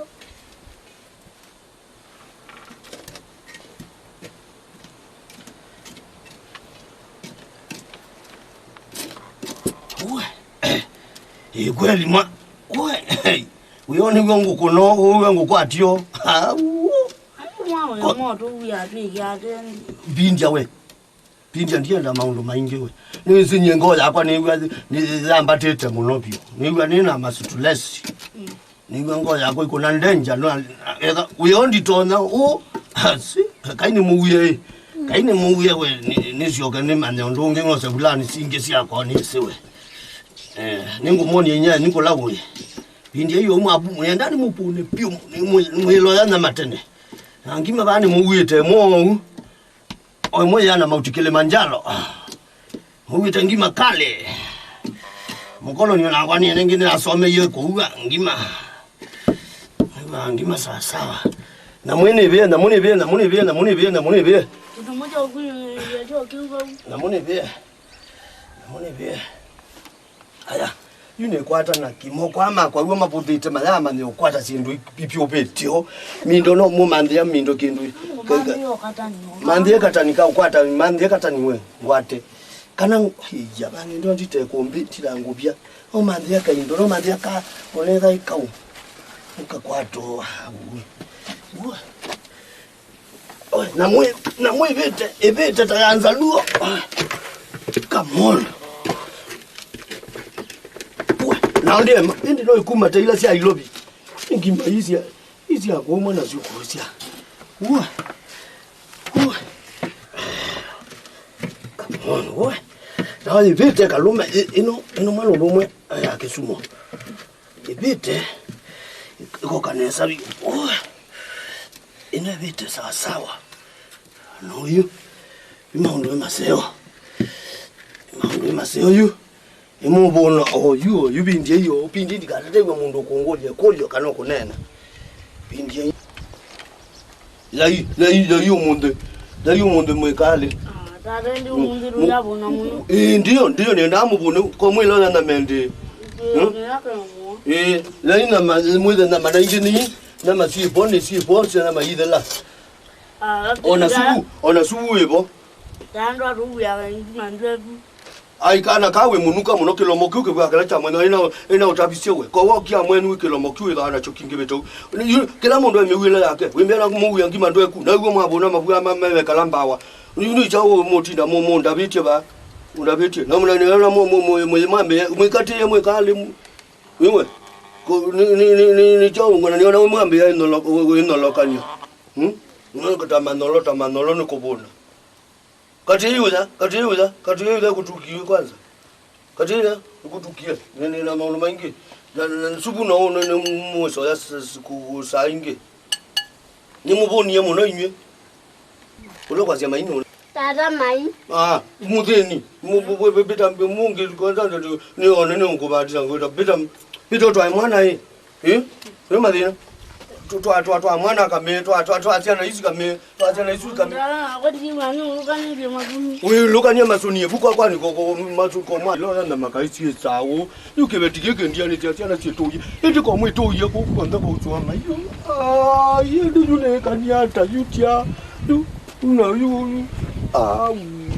Uwe. Ĩ kweli mwa. Uwe. Uyo nĩw'o ngũkũ no, uwe ngũkũ atio. Au. Mwa uyo moto uya twiki ateni. Pindia we. Pindia ndienda maũndũ maingĩ we. Nĩwĩsĩ nyie ngoo yakwa nĩw'a nĩyambatĩte mũno vyũ. Nĩw'a nĩna masutulesi. Mm. Nĩw'a ngoo yakwa ikũna ndenja, no, etha, wĩo nditonya, ũ, asi, Kai nĩ mũwie, ĩ. Kai nĩ mũwie we, nĩ, nĩsyoke nĩmanye ũndũ ũngĩ ng'ose vulani singĩ syakwa nĩsĩ we. Eh, nĩngũmwonie inyia nĩ kũla ũĩ. Vindi ĩyo mwabu, mwenda nĩmũpũne vyũ, nĩ mwĩ-, mwĩloya nyama tene. Na ngima vaa nĩmũw'ĩte mwoou. Oĩ mwĩana mauti Kilimanjaro. Mũw'ĩte ngima kale. Mũkoloni onakwa nĩene ngĩ nĩasomeie kũua ngima. Ngima, ngima sawasawa. Na mwĩnĩvĩe, na mũnĩvĩe, na mũnĩvĩe, na mũnĩvĩe, na mũnĩvĩe. Kĩndũ mũtya ũkwĩw'a kĩu vau. Na mũnĩvĩe. Na mũnĩvĩe. Aya, yu nĩkwata na kĩ? Moko aa makwa w'o mavũthĩte mayamanya ũkwata syĩndũ ipyũvĩtyo. Mindo no mũmanthĩa mindo kĩndũ. Manthĩa katani. Manthĩa katani ka ũkwata, manthĩa katani we, ngwate. Kana ng-, iya, vangi ndo ndite kumbi, ndila nguvya. No manthia kaindo, no manthia ka, onetha ikau. Ukakwatoa. Uwe. Uwe. Oe, na mwi, na mwivite, ivite ta ya nzaluo. Come on. Uwe, na ndie, indi no ikuma ta ila sya Nairobi. Ngima isia, isia kuma na sukuru sia. Uwe. Uwe. Come on, uwe. Na ivite kalume, i-, ino, ino malũmbũ mwe ya Kisumu. Ivite, ikoka nesa vyũ. Uwe. Ino ivite sawasawa. Na ũyu, nĩ maũndũ nĩ maseo. Nĩ maũndũ nĩ maseo yu. Nĩ mũvũna oyu, oyu vindi ĩyo, vindi ndikatatew'a mũndũ ũkũngũlya ĩkũlyo kana ũkũneena. Vindi ĩyo. Yai, yai, yai ũmũnthĩ. Yai ũmũnthĩ mwĩkalĩ. Ah, tata, ĩndĩ ũmũnthĩ ndũyavũna mũno. Ĩĩ, ndio, ndio, nĩendaa mũvũne, kwa mwĩla ũya na mendĩ. Ndio, hmm? Nĩyakemwo. Ĩĩ, yai na ma-, mwĩthe na manaingĩ nĩ, na masipo, nĩ sipo, sia na maithela. Ah, ona suvu, ona suvu wĩvo. Tandũ atũwĩaga ngima ndweku. Ai, kana ka wĩ mũnuka mũno, kĩlomo kĩu kĩvw'a kĩla kya mwene, ĩna, ĩna ũtavisye we. Kwa wokia mwene wĩ kĩlomo kĩu ĩthaa nakyo kĩngĩ vĩtau. Yu, kĩla mũndũ e mĩwĩle yake, wĩmbea na mũwĩa ngima ndweku, na iw'o mwavũna mavua ma, mewekala mbawa. Yu nĩ kyaũ mũtinda mũ, mũndavĩtye va, mũndavĩtye. Na mũna nĩona mũ, mũ, mũ, mũ, mwambĩe, mwĩkatĩe mwĩkalĩ mu. Iwe, kũ, nĩ, nĩ, nĩ, nĩ, nĩ kyaũ ngona nĩona mwambĩe ĩnolo, ĩnolokany'a. Hmm? Nĩ ta manolo, ta manolo nĩ kũvũna. Katĩ ĩũya, katĩ ĩũya, katĩ ĩũya kũtukie kwanza. Katĩ ĩũya kũtukie, nĩ, nĩ na maũndũ maingĩ. Na, na, na supu no, nĩ, nĩ mũsoya s-, s-, kũ-, saa ingĩ. Nĩmũvũnie mũno inyw'ĩ. Ũla kwasya mai nũ? Tata mai. Ah, mũthĩni. Mu-, mu-, mu-, pita mũngĩ kwanza ndio nĩone nĩ ũkũvatisa ngwĩta. Pita, pita ũtwae mwana ĩ. Ĩ? Nĩ mathĩna. Twa, twa, twa, twa mwana akamee, twa, twa, twa syana isu kamee, twa syana isu kamee. Tata, nakwa ti mwana ũlũkanĩtye masuni. Ũilũkania masuni, ĩvu kwakwa nĩ koko, masu kwa mwana. Loya na makaisi sawo. Yu kĩveti gĩkĩ ndianĩtya syana syĩtũie. Ĩndĩ ko mwĩtũie kũu kwantha kũsũa maiũ. Ai, ĩndĩ yu nĩkania ata, yu tya. Yu, yu na yu, yu. Ah,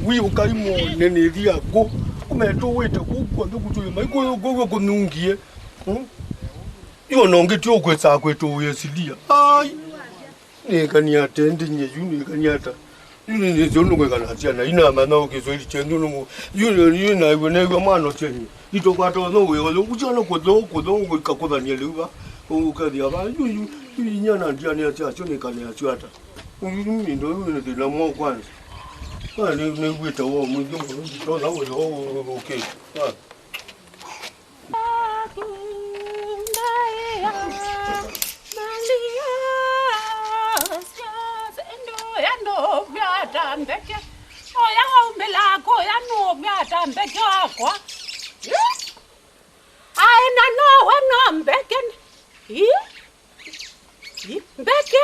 wi ũkai mone nĩ thia kũ. Kũmetũĩte kũu kwantha kũsũa maiũ, kũu, kũu kũnungie. Hmm? Yu ona ũngĩ ti ũkwĩsaa kwĩtũĩa silia. Ai. Nĩkani ata ĩndĩ nye, yu nĩkani ata? Yu nĩ, nĩ, yu nĩkwĩkana syana, ina manya Kĩswahili kyenyu nũngũ. Yu nĩ, yu naĩw'a, naĩw'a mwana kyenyu. Itũkwata ũthũ wĩ, ũthũ, ũsyana kũthũ, kũthũ, ũkakũthania lĩu va, ũkethĩa va, yu, yu, yu inya na ndianĩa syasyo nĩkanĩa syo ata? Yu, yu, yu, yu nĩ thĩna mwaũ kwanza? Aya nĩ, nĩw'ĩte woo mwingĩ mũno, nditonya wĩtha ũũ ũkĩte. Ah. Aĩ, na nowe no mbeke. Ĩ? Ĩ? Mbeke.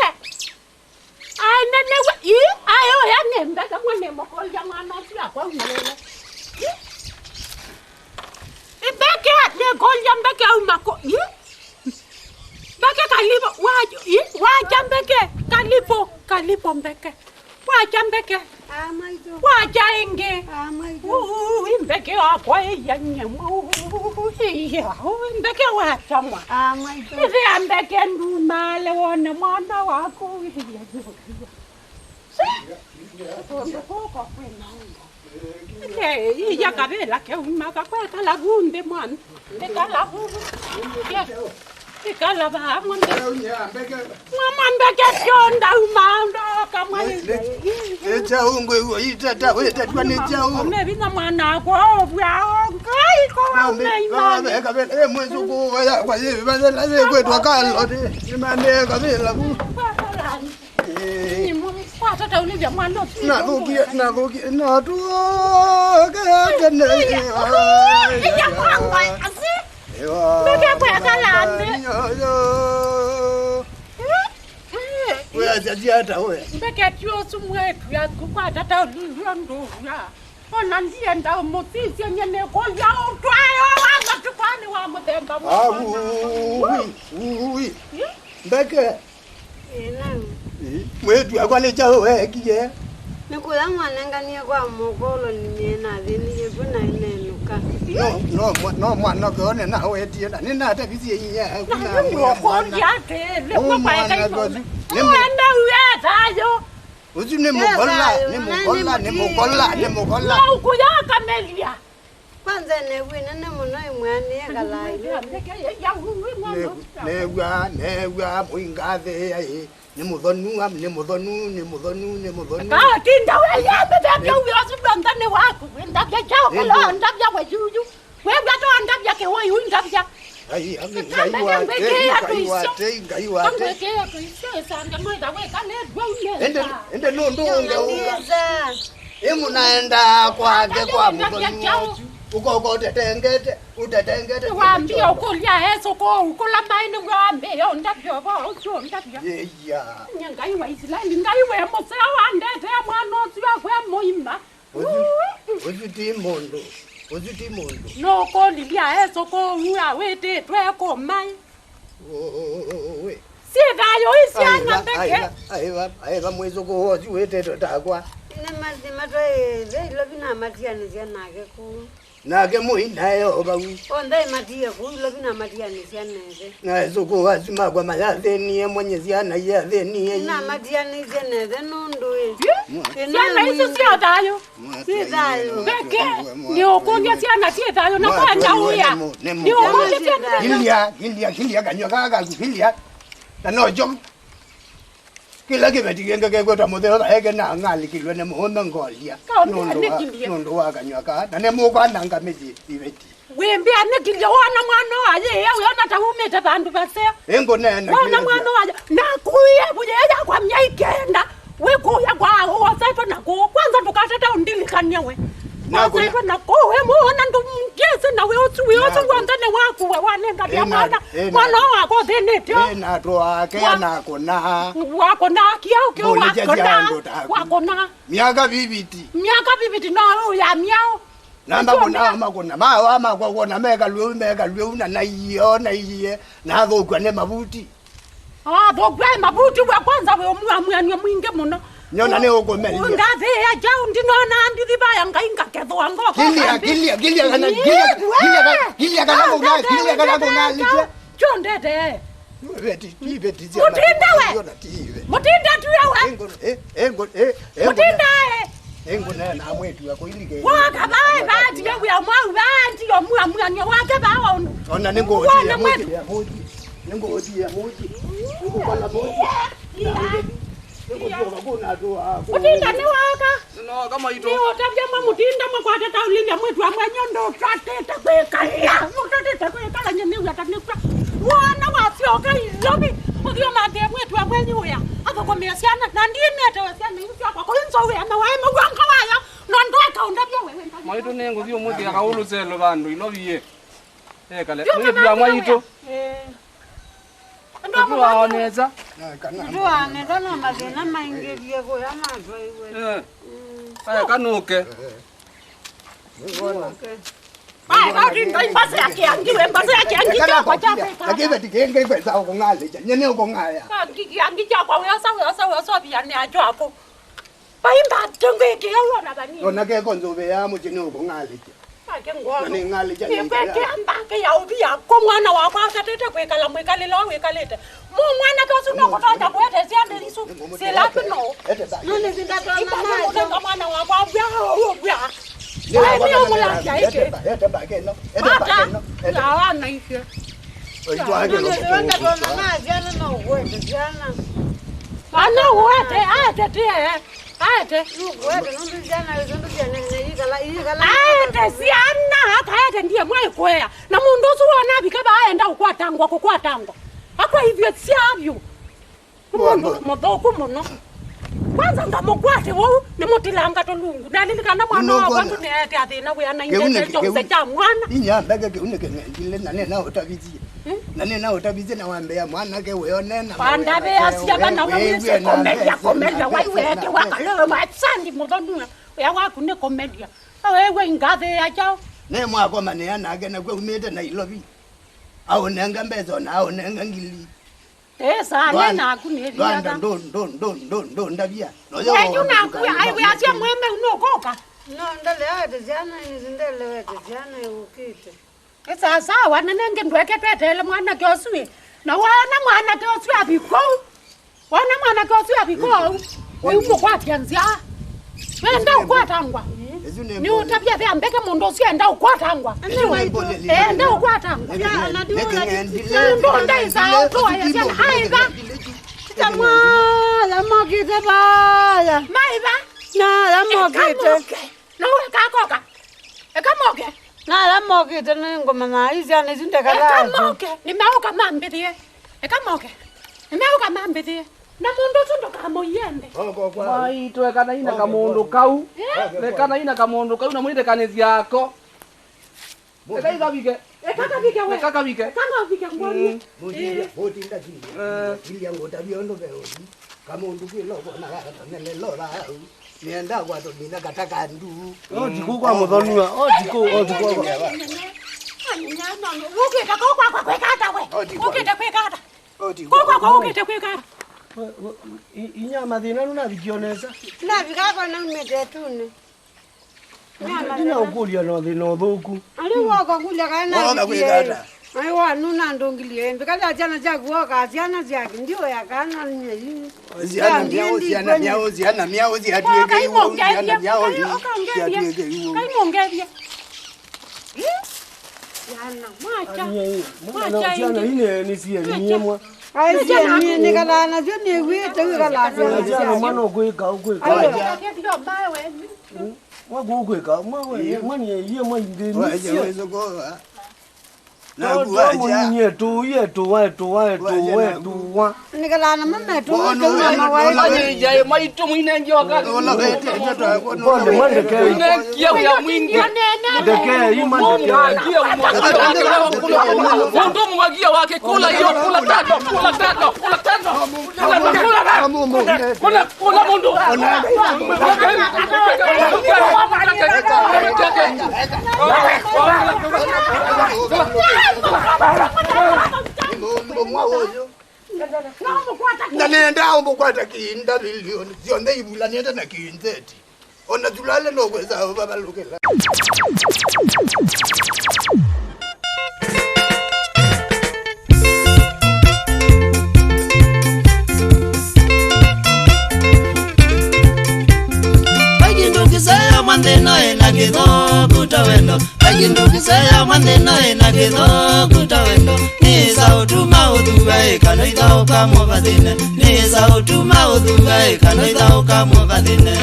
Aĩ, nenewe, ĩ, aĩ, ũya nĩ mbeke, mwa nĩ mũkũlya mwana ũsu akwa umĩle. Ĩ? Ĩ, mbeke, nĩ kũlya mbeke auma kũ, ĩ? Mbeke kalipo, waja, ĩ, waja mbeke, kalipo, kalipo mbeke. Waja mbeke. Aa, maitũ. Waja ĩngĩ. Aa, maitũ. Ui, mbeke wakwa ĩya nyamũ. Ui, mbeke watamwa. Aa, maitũ. Ĩthĩa mbeke ndumale wone mwana waku. Ĩya, ĩya. Kũndũ kũko kwĩna ũndũ. Ĩĩ, iya kavĩla keuma vakwekala vu nthĩ mwana. Ndĩkala vu. Ndĩkala vamwe nthĩ. Mama mbeke syo ndauma ndoka mwana. Nĩ kyaũ ngwĩw'a itata wĩtatwa nĩ kyaũ? Ome vinya mwana akwa ovwa o Ngai ko wa ũmeimani. Ĩ mwĩsũkũ yakwa kwa yĩvathela yĩkwĩtwa Kaloti. Nĩmambĩe kavĩla vu. Ĩĩ. Nĩ mũ-, kwatata ũlĩvya mwana ũsu. Nathũkie, nathũkie, natũke tene. Ĩĩ, ĩĩ, ĩĩ, ĩĩ, ĩĩ, asi. Ewa. Mbeke kwekala nthĩ. Yo, yo. Ĩĩ, ĩĩ. Weasya siata we. Mbeke ti ũsu mwĩĩtu yaku kwatata ũlĩvya ndũvya. Ona ndienda ũmũsisye nye nĩkũlya ũtwae wa matukwani wa mũthemba mwana. Awu, ui, ui. Ĩ? Mbeke. Ĩĩ, nani? Ĩ, mwĩĩtu wakwa nĩ kyaũ weekie? Nĩ kũya mwanenganie kwa mũkolo nĩnye nathĩnie vu na nenũka. No, no, mwa- no mwana ũkĩone na wetie na nĩnatavisie inya yaku na mwĩa mwana. Nĩũkũlya atĩĩ, nĩwe kwaeka ĩtũnda. Nĩ mwana ũsu, nĩ mũ- Ũenda wĩe thayũ. Ũsu nĩ mũkola, nĩ mũkola, nĩ mũkola, nĩ mũkola. No ũkũya akamelia. Kwanza neew'a ĩnene mũno ĩmwĩa nĩĩkalaa ĩlũkũ. Neew'a, neew'a, mũingathĩĩa ĩ, nĩ mũthonu, am, nĩ mũthonu, nĩ mũthonu, nĩ mũthonu. Katinda wĩyambĩte kĩu wĩosu ndonthani waku, wĩndavya kyaũ kũla ndavya we yuyu. Wĩw'a tondavya kĩwoi ũindavya. Ai, ami, Ngai wa tei, Ngai wa tei, Ngai wa tei. Angwĩkĩe tũisyo ĩsanga mwĩtha wĩkalĩtw'e unesa. Ende, ende nũndũ ũngeũka. Ĩ mũnaendaa kwake kwa mũthoni waku. Ũkoka ũtetengete, ũtetengete. Wambia ũkũlya Esũ kũu kũla maĩ nĩw'o wambĩĩa ũndavya ũvoo ũsu ũndavya. Yĩya. Nye Ngai wa Isilaeli, Ngai we mũseo wandetee mwana ũsu akwe mũima. Ũsu, ũsu ti mũndũ, ũsu ti mũndũ. Nũkũlilya Esũ kũu awĩtĩtwe kũmaĩ. Ũĩ. Syĩ thayũ isyana mbeke. Aĩva, aĩva, aĩva mwĩsũkũũ ũsu wĩtĩtwe takwa. Nĩmatwaĩĩte Ilovi namatianĩsya nake kũu. Nake mũi nae o vau. Onthe matiie kũu Ilovi namatianĩsya nethe. Na esũkũũ asu makwa mayathĩnie mwenye syana iyathĩnie. Namatianĩsye nethe nũndũ ĩ. Syana isu sya thayũ. Syĩ thayũ. Mbeke, nĩũkũlya syana syĩ thayũ na kwenda ũya. Nĩũkũlya syana. Kilia, kilia, kilia kanyw'a kaa kaku, kilia. Na no kyo kĩla kĩveti kĩngĩ kĩkwĩtwa mũtheo vaeke na ng'alikilwe nĩ mũũme ngolya. Nũndũ wa, nũndũ wa kanyw'a kaa. Na nĩmũkwananga mĩsyĩ iveti. Wĩmbĩa nĩkilye wona mwana wa yĩĩa wĩona ta wumĩte vandũ vaseo. Ĩngũneena wona mwana wa yĩĩa nakuie vuya yakwa myai kenda. Wĩkũya kwa wosaitwe na kũũ kwanza ndũkatete ũndilikany'a we. Wosaitwe na kũũ we mũona ndũmũkĩsĩ na wĩ ũsu wĩ ũsu w'onthe nĩ waku we wanengalia mwana. Mwana wakwa ũthĩnĩtyo. Ĩnatwaa kea nakũnaa. Wakũnaa kĩao kĩu wakũnaa. Wakũnaa. Myaka viviti. Myaka viviti no ũya myaũ. Namba kũnaa makũna mawa makwa kwona mekalw'e ũu mekalw'e ũu na naiie o naiie nathũkw'a nĩ mavuti. Athũkw'a nĩ mavuti we kwanza wĩ ũmwamw'anio mwingĩ mũno. Nyona nĩ ũkũmelia. Ngathĩĩa kyaũ ndinona nduthi vaya Ngai ngakethwa ngoko. Kilia, kilia, kilia kana kilia, kilia kana kilia kana kũnaa kilia kana kũnaa likia. Kyondete. Iveti, iveti sya mũtinda we. Mũtinda tuya we. Engo, eh, engo, eh, engo. Mũtinda e. Engo na na mwetu ako ilike. Waka bae bati ya wia mwau bati yo mua mua nyo wake ba wa undu. Ona ningo oti ya moji ya moji. Ningo oti ya moji. Ningo bala moji. Ningo kwa kuna tu ako. Mũtinda nĩ waka. Nĩnooka maitũ. Nĩũtavya mwa mũtinda mwakwata taũlilya mwĩtu amwe nyondo ũtatĩte kwĩkala. Ũtatĩte kwĩkala nyie nĩw'a ta nĩkw'a. Wona wasyoka Ilovi ũthi ũmantĩe mwĩtu amwe nyi wĩa athũkũmĩe syana na ndinetewe syana iu syakwa kũi nzou ya mawaĩ maw'anga wayo na ndwaka ũndavya wewe ndavya. Maitũ nĩ ngũthi ũmũthĩa kaũlũ selo vandũ Ilovi yĩ. Ekale. Mwĩtu amwe itũ. Ĩĩ. Tũtũaonesa. Tũtũaonesa no mathĩna maingĩvie kũya matwaiwe. Eh. Mm. Aya kanũke. Nũke. Aya katinda imbasa ya kĩangi we mbasa ya kĩangi kyakwa kyakĩka. Lakini beti kenge kwenda kũng'alĩkya. Nyene ũkũng'aya. Kĩangi kyakwa wĩosa wĩosa wĩosa viane acho ako. Vaimba tengwĩkĩa wona vanini. Ona keko nzũvĩ ya mũtĩ nĩ ũkũng'alĩkya. Ake ngoma. Na nĩ ng'alĩkya nĩ ngaya. Nĩkwekĩa mbake ya ũvia kũ mwana wakwa atatĩte kwĩkala mwĩkalĩle wa wĩkalĩte. Mũ mwanake ũsu nũkũtonya kũete syana isu. Silapi no. Ete bake. Nũnĩ sindatona mayo. Nũnĩ mwana wakwa vya ũvya. Nĩ ũmũlakya ĩkĩ. Ete bake no. Ete bake no. Ete. Yawa na ife. Oitwake no. Nũnĩ sindatona mayo syana no ũkwete syana. Ana ũete, aete tie. Aete. Nũkwete nũndũ syana isu nũndũ syana nĩ yikala, yikala. Aete syana, akaete ndiye mwaĩ kwea. Na mũndũ ũsu wona avika vaa enda ũkwatangwa, kũkwatangwa. Akwaithye syavyu. Nĩ mũndũ mũthũku mũno. Kwanza ngamũkwate vau, nĩmũtilanga tũlungu. Nalilikana mwana wakwa tũneete athĩna wĩa na indete kyonse kya mwana. Inya mbeke kĩu nĩ kĩng'endile, na nĩna ũtavithie. Na nĩna ũtavithye na wambĩa mwanake wĩone na wandavĩasya vana wĩw'e na kũmelia kũmelia waiwete wakalewe masandi mũthonua wĩa waku nĩ kũmelia awew'e ingathĩĩa kyaũ. Nĩ mwakomanĩa nake nakw'o umĩte Nailovi aũnenga mbesa ona aũnenga ngili. Ĩ, saa nĩ naku nĩ Lwanda, ĩviatha. Ndũ, ndũ, ndũ, ndũ, ndũ, ndavia. Noyo. Wenyu naku, ai, wĩasya mwemeu nũkũka. No, ndalewete syana, nĩsĩ ndelewete syana yũkĩte. Ĩ sawa sawa, na nengĩ ndweke tweteele mwanake ũsu ĩ. Na wona mwanake ũsu athi kũu, wona mwanake ũsu athi kũu, ũimũkwatya nzĩa. Wenda ũkwatangwa. Nĩ ũtavya vya mbeke mũndũ ũsu enda ũkwatangwa. Enda ũkwatangwa. Mũndũ ndaisa ũtũaye syana. Aitha. Tita mwaya mokĩte vaya. Maitha. Na ala mokĩte. Eka moke. No weka koka. Eka moke. Na ala mokĩte nĩ ngũmanya ai syana isu ndekathaa. Eka moke. Nĩmeũka mambĩthĩe. Eka moke. Nĩmeũka mambĩthĩe. Na mũndũ ũsu ndũkamũiende. Mwaitũ, ekanai na kamũndũ kau. Eh? Ekanai na kamũndũ kau na mwĩtekanĩsya ako. Eka ikavike. Eka kavike we. Eka kavike. Eka kavike ngwani. Mm. Mũthithya, eh, ũtinda kinya. Eh. Ilya ngũtavya ũndũ ve ũthi. Kamũndũ kĩla ũkona gaka kamele lola au. Nĩenda kwatũmina kata ka ndu. Oti kũu kwa mũthonua. Oti kũu, oti kũu. Ũkĩte kũu kwakwa kwĩka ata we? Oti kwa. Ũkĩte kwĩka ata? Oti kwa. Kũu kwakwa ũkĩte kwĩka ata? We, we, i-, inya mathĩna nũnavikie o nesa. Navika kwa naumĩte ĩtunĩ. Ndina ũkũlya no thĩna ũthũku. Arĩ woka kũlya kana. Woka kwĩka ata? Ai wa nũna ndũngilie. Mbĩka ya syana syaku woka syana syake. Ndiwe ya kana nyei. Syana myaũ, syana myaũ, syana myaũ syatuĩke iwau, syana myaũ syatuĩke iwau. Kaimongethie. Syana, mwacha. Mwacha syana ine nĩ sieni mwa. Ai sieni nĩ kana nasyo nĩ wĩte wĩkala syana. Syana mwana ũkwĩka, ũkwĩka. Ai. Mwaku ũkwĩka, mwa we, mwa nĩ yie mwa ingĩ, nĩ sie. Naku waja. Mwa nĩ yie tu, yie tu, wa tu, wa tu, wa tu, wa. Nĩkala na mama tu, tu mama wa. Manye jai, maitu mwine ndio wakati. Ola wete, ndio twa. Pole, mwende kei. Mwine kia ya mwingi. Ndekei, ima ndekei. Ndio mwagia wake. Ndio mwagia wake, kula hiyo, kula tano, kula tano, kula tano. Kula, kula, kula. Kula, kula mũndũ. Na nenda ũmũkwata kĩinda milioni syonthe ivulanĩte na kĩinzeti. Ona tulale no kweza vavalũkĩla. Vai kĩndũ kĩseo mwa nthĩ ĩno ĩna kĩthũku ta wendo. Vai kĩndũ kĩseo mwa nthĩ ĩno ĩna kĩthũku ta wendo. Nĩsa ũtuma ũthua ĩ kana ithaũka mũvathĩne. Nĩsa ũtuma ũthua ĩ kana ithaũka mũvathĩne.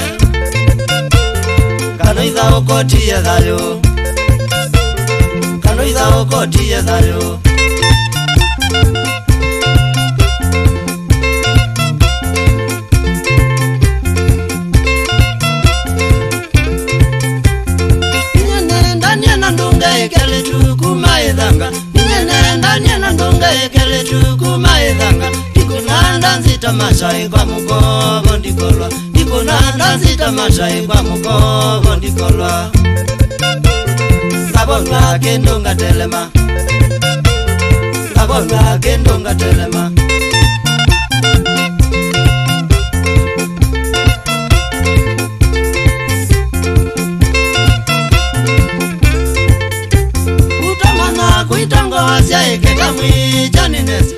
Kana ithaũka ũtie thayũ. Kana ithaũka ũtie thayũ. Ninyie nĩendanie na ndũnga ĩkelĩtu kuma ĩthanga. Ninyie nĩendanie na ndũnga ĩkelĩtu kuma ĩthanga. Ndikunanda nzita mashaĩ kwa mũkovo ndikolwa. Ndikunanda nzita mashaĩ kwa mũkovo ndikolwa. Ngavonwa kĩndũ ngatelema. Ngavonwa kĩndũ ngatelema. Kũtoma na kũitongoasya ĩkĩta mwĩkyanĩ nesa.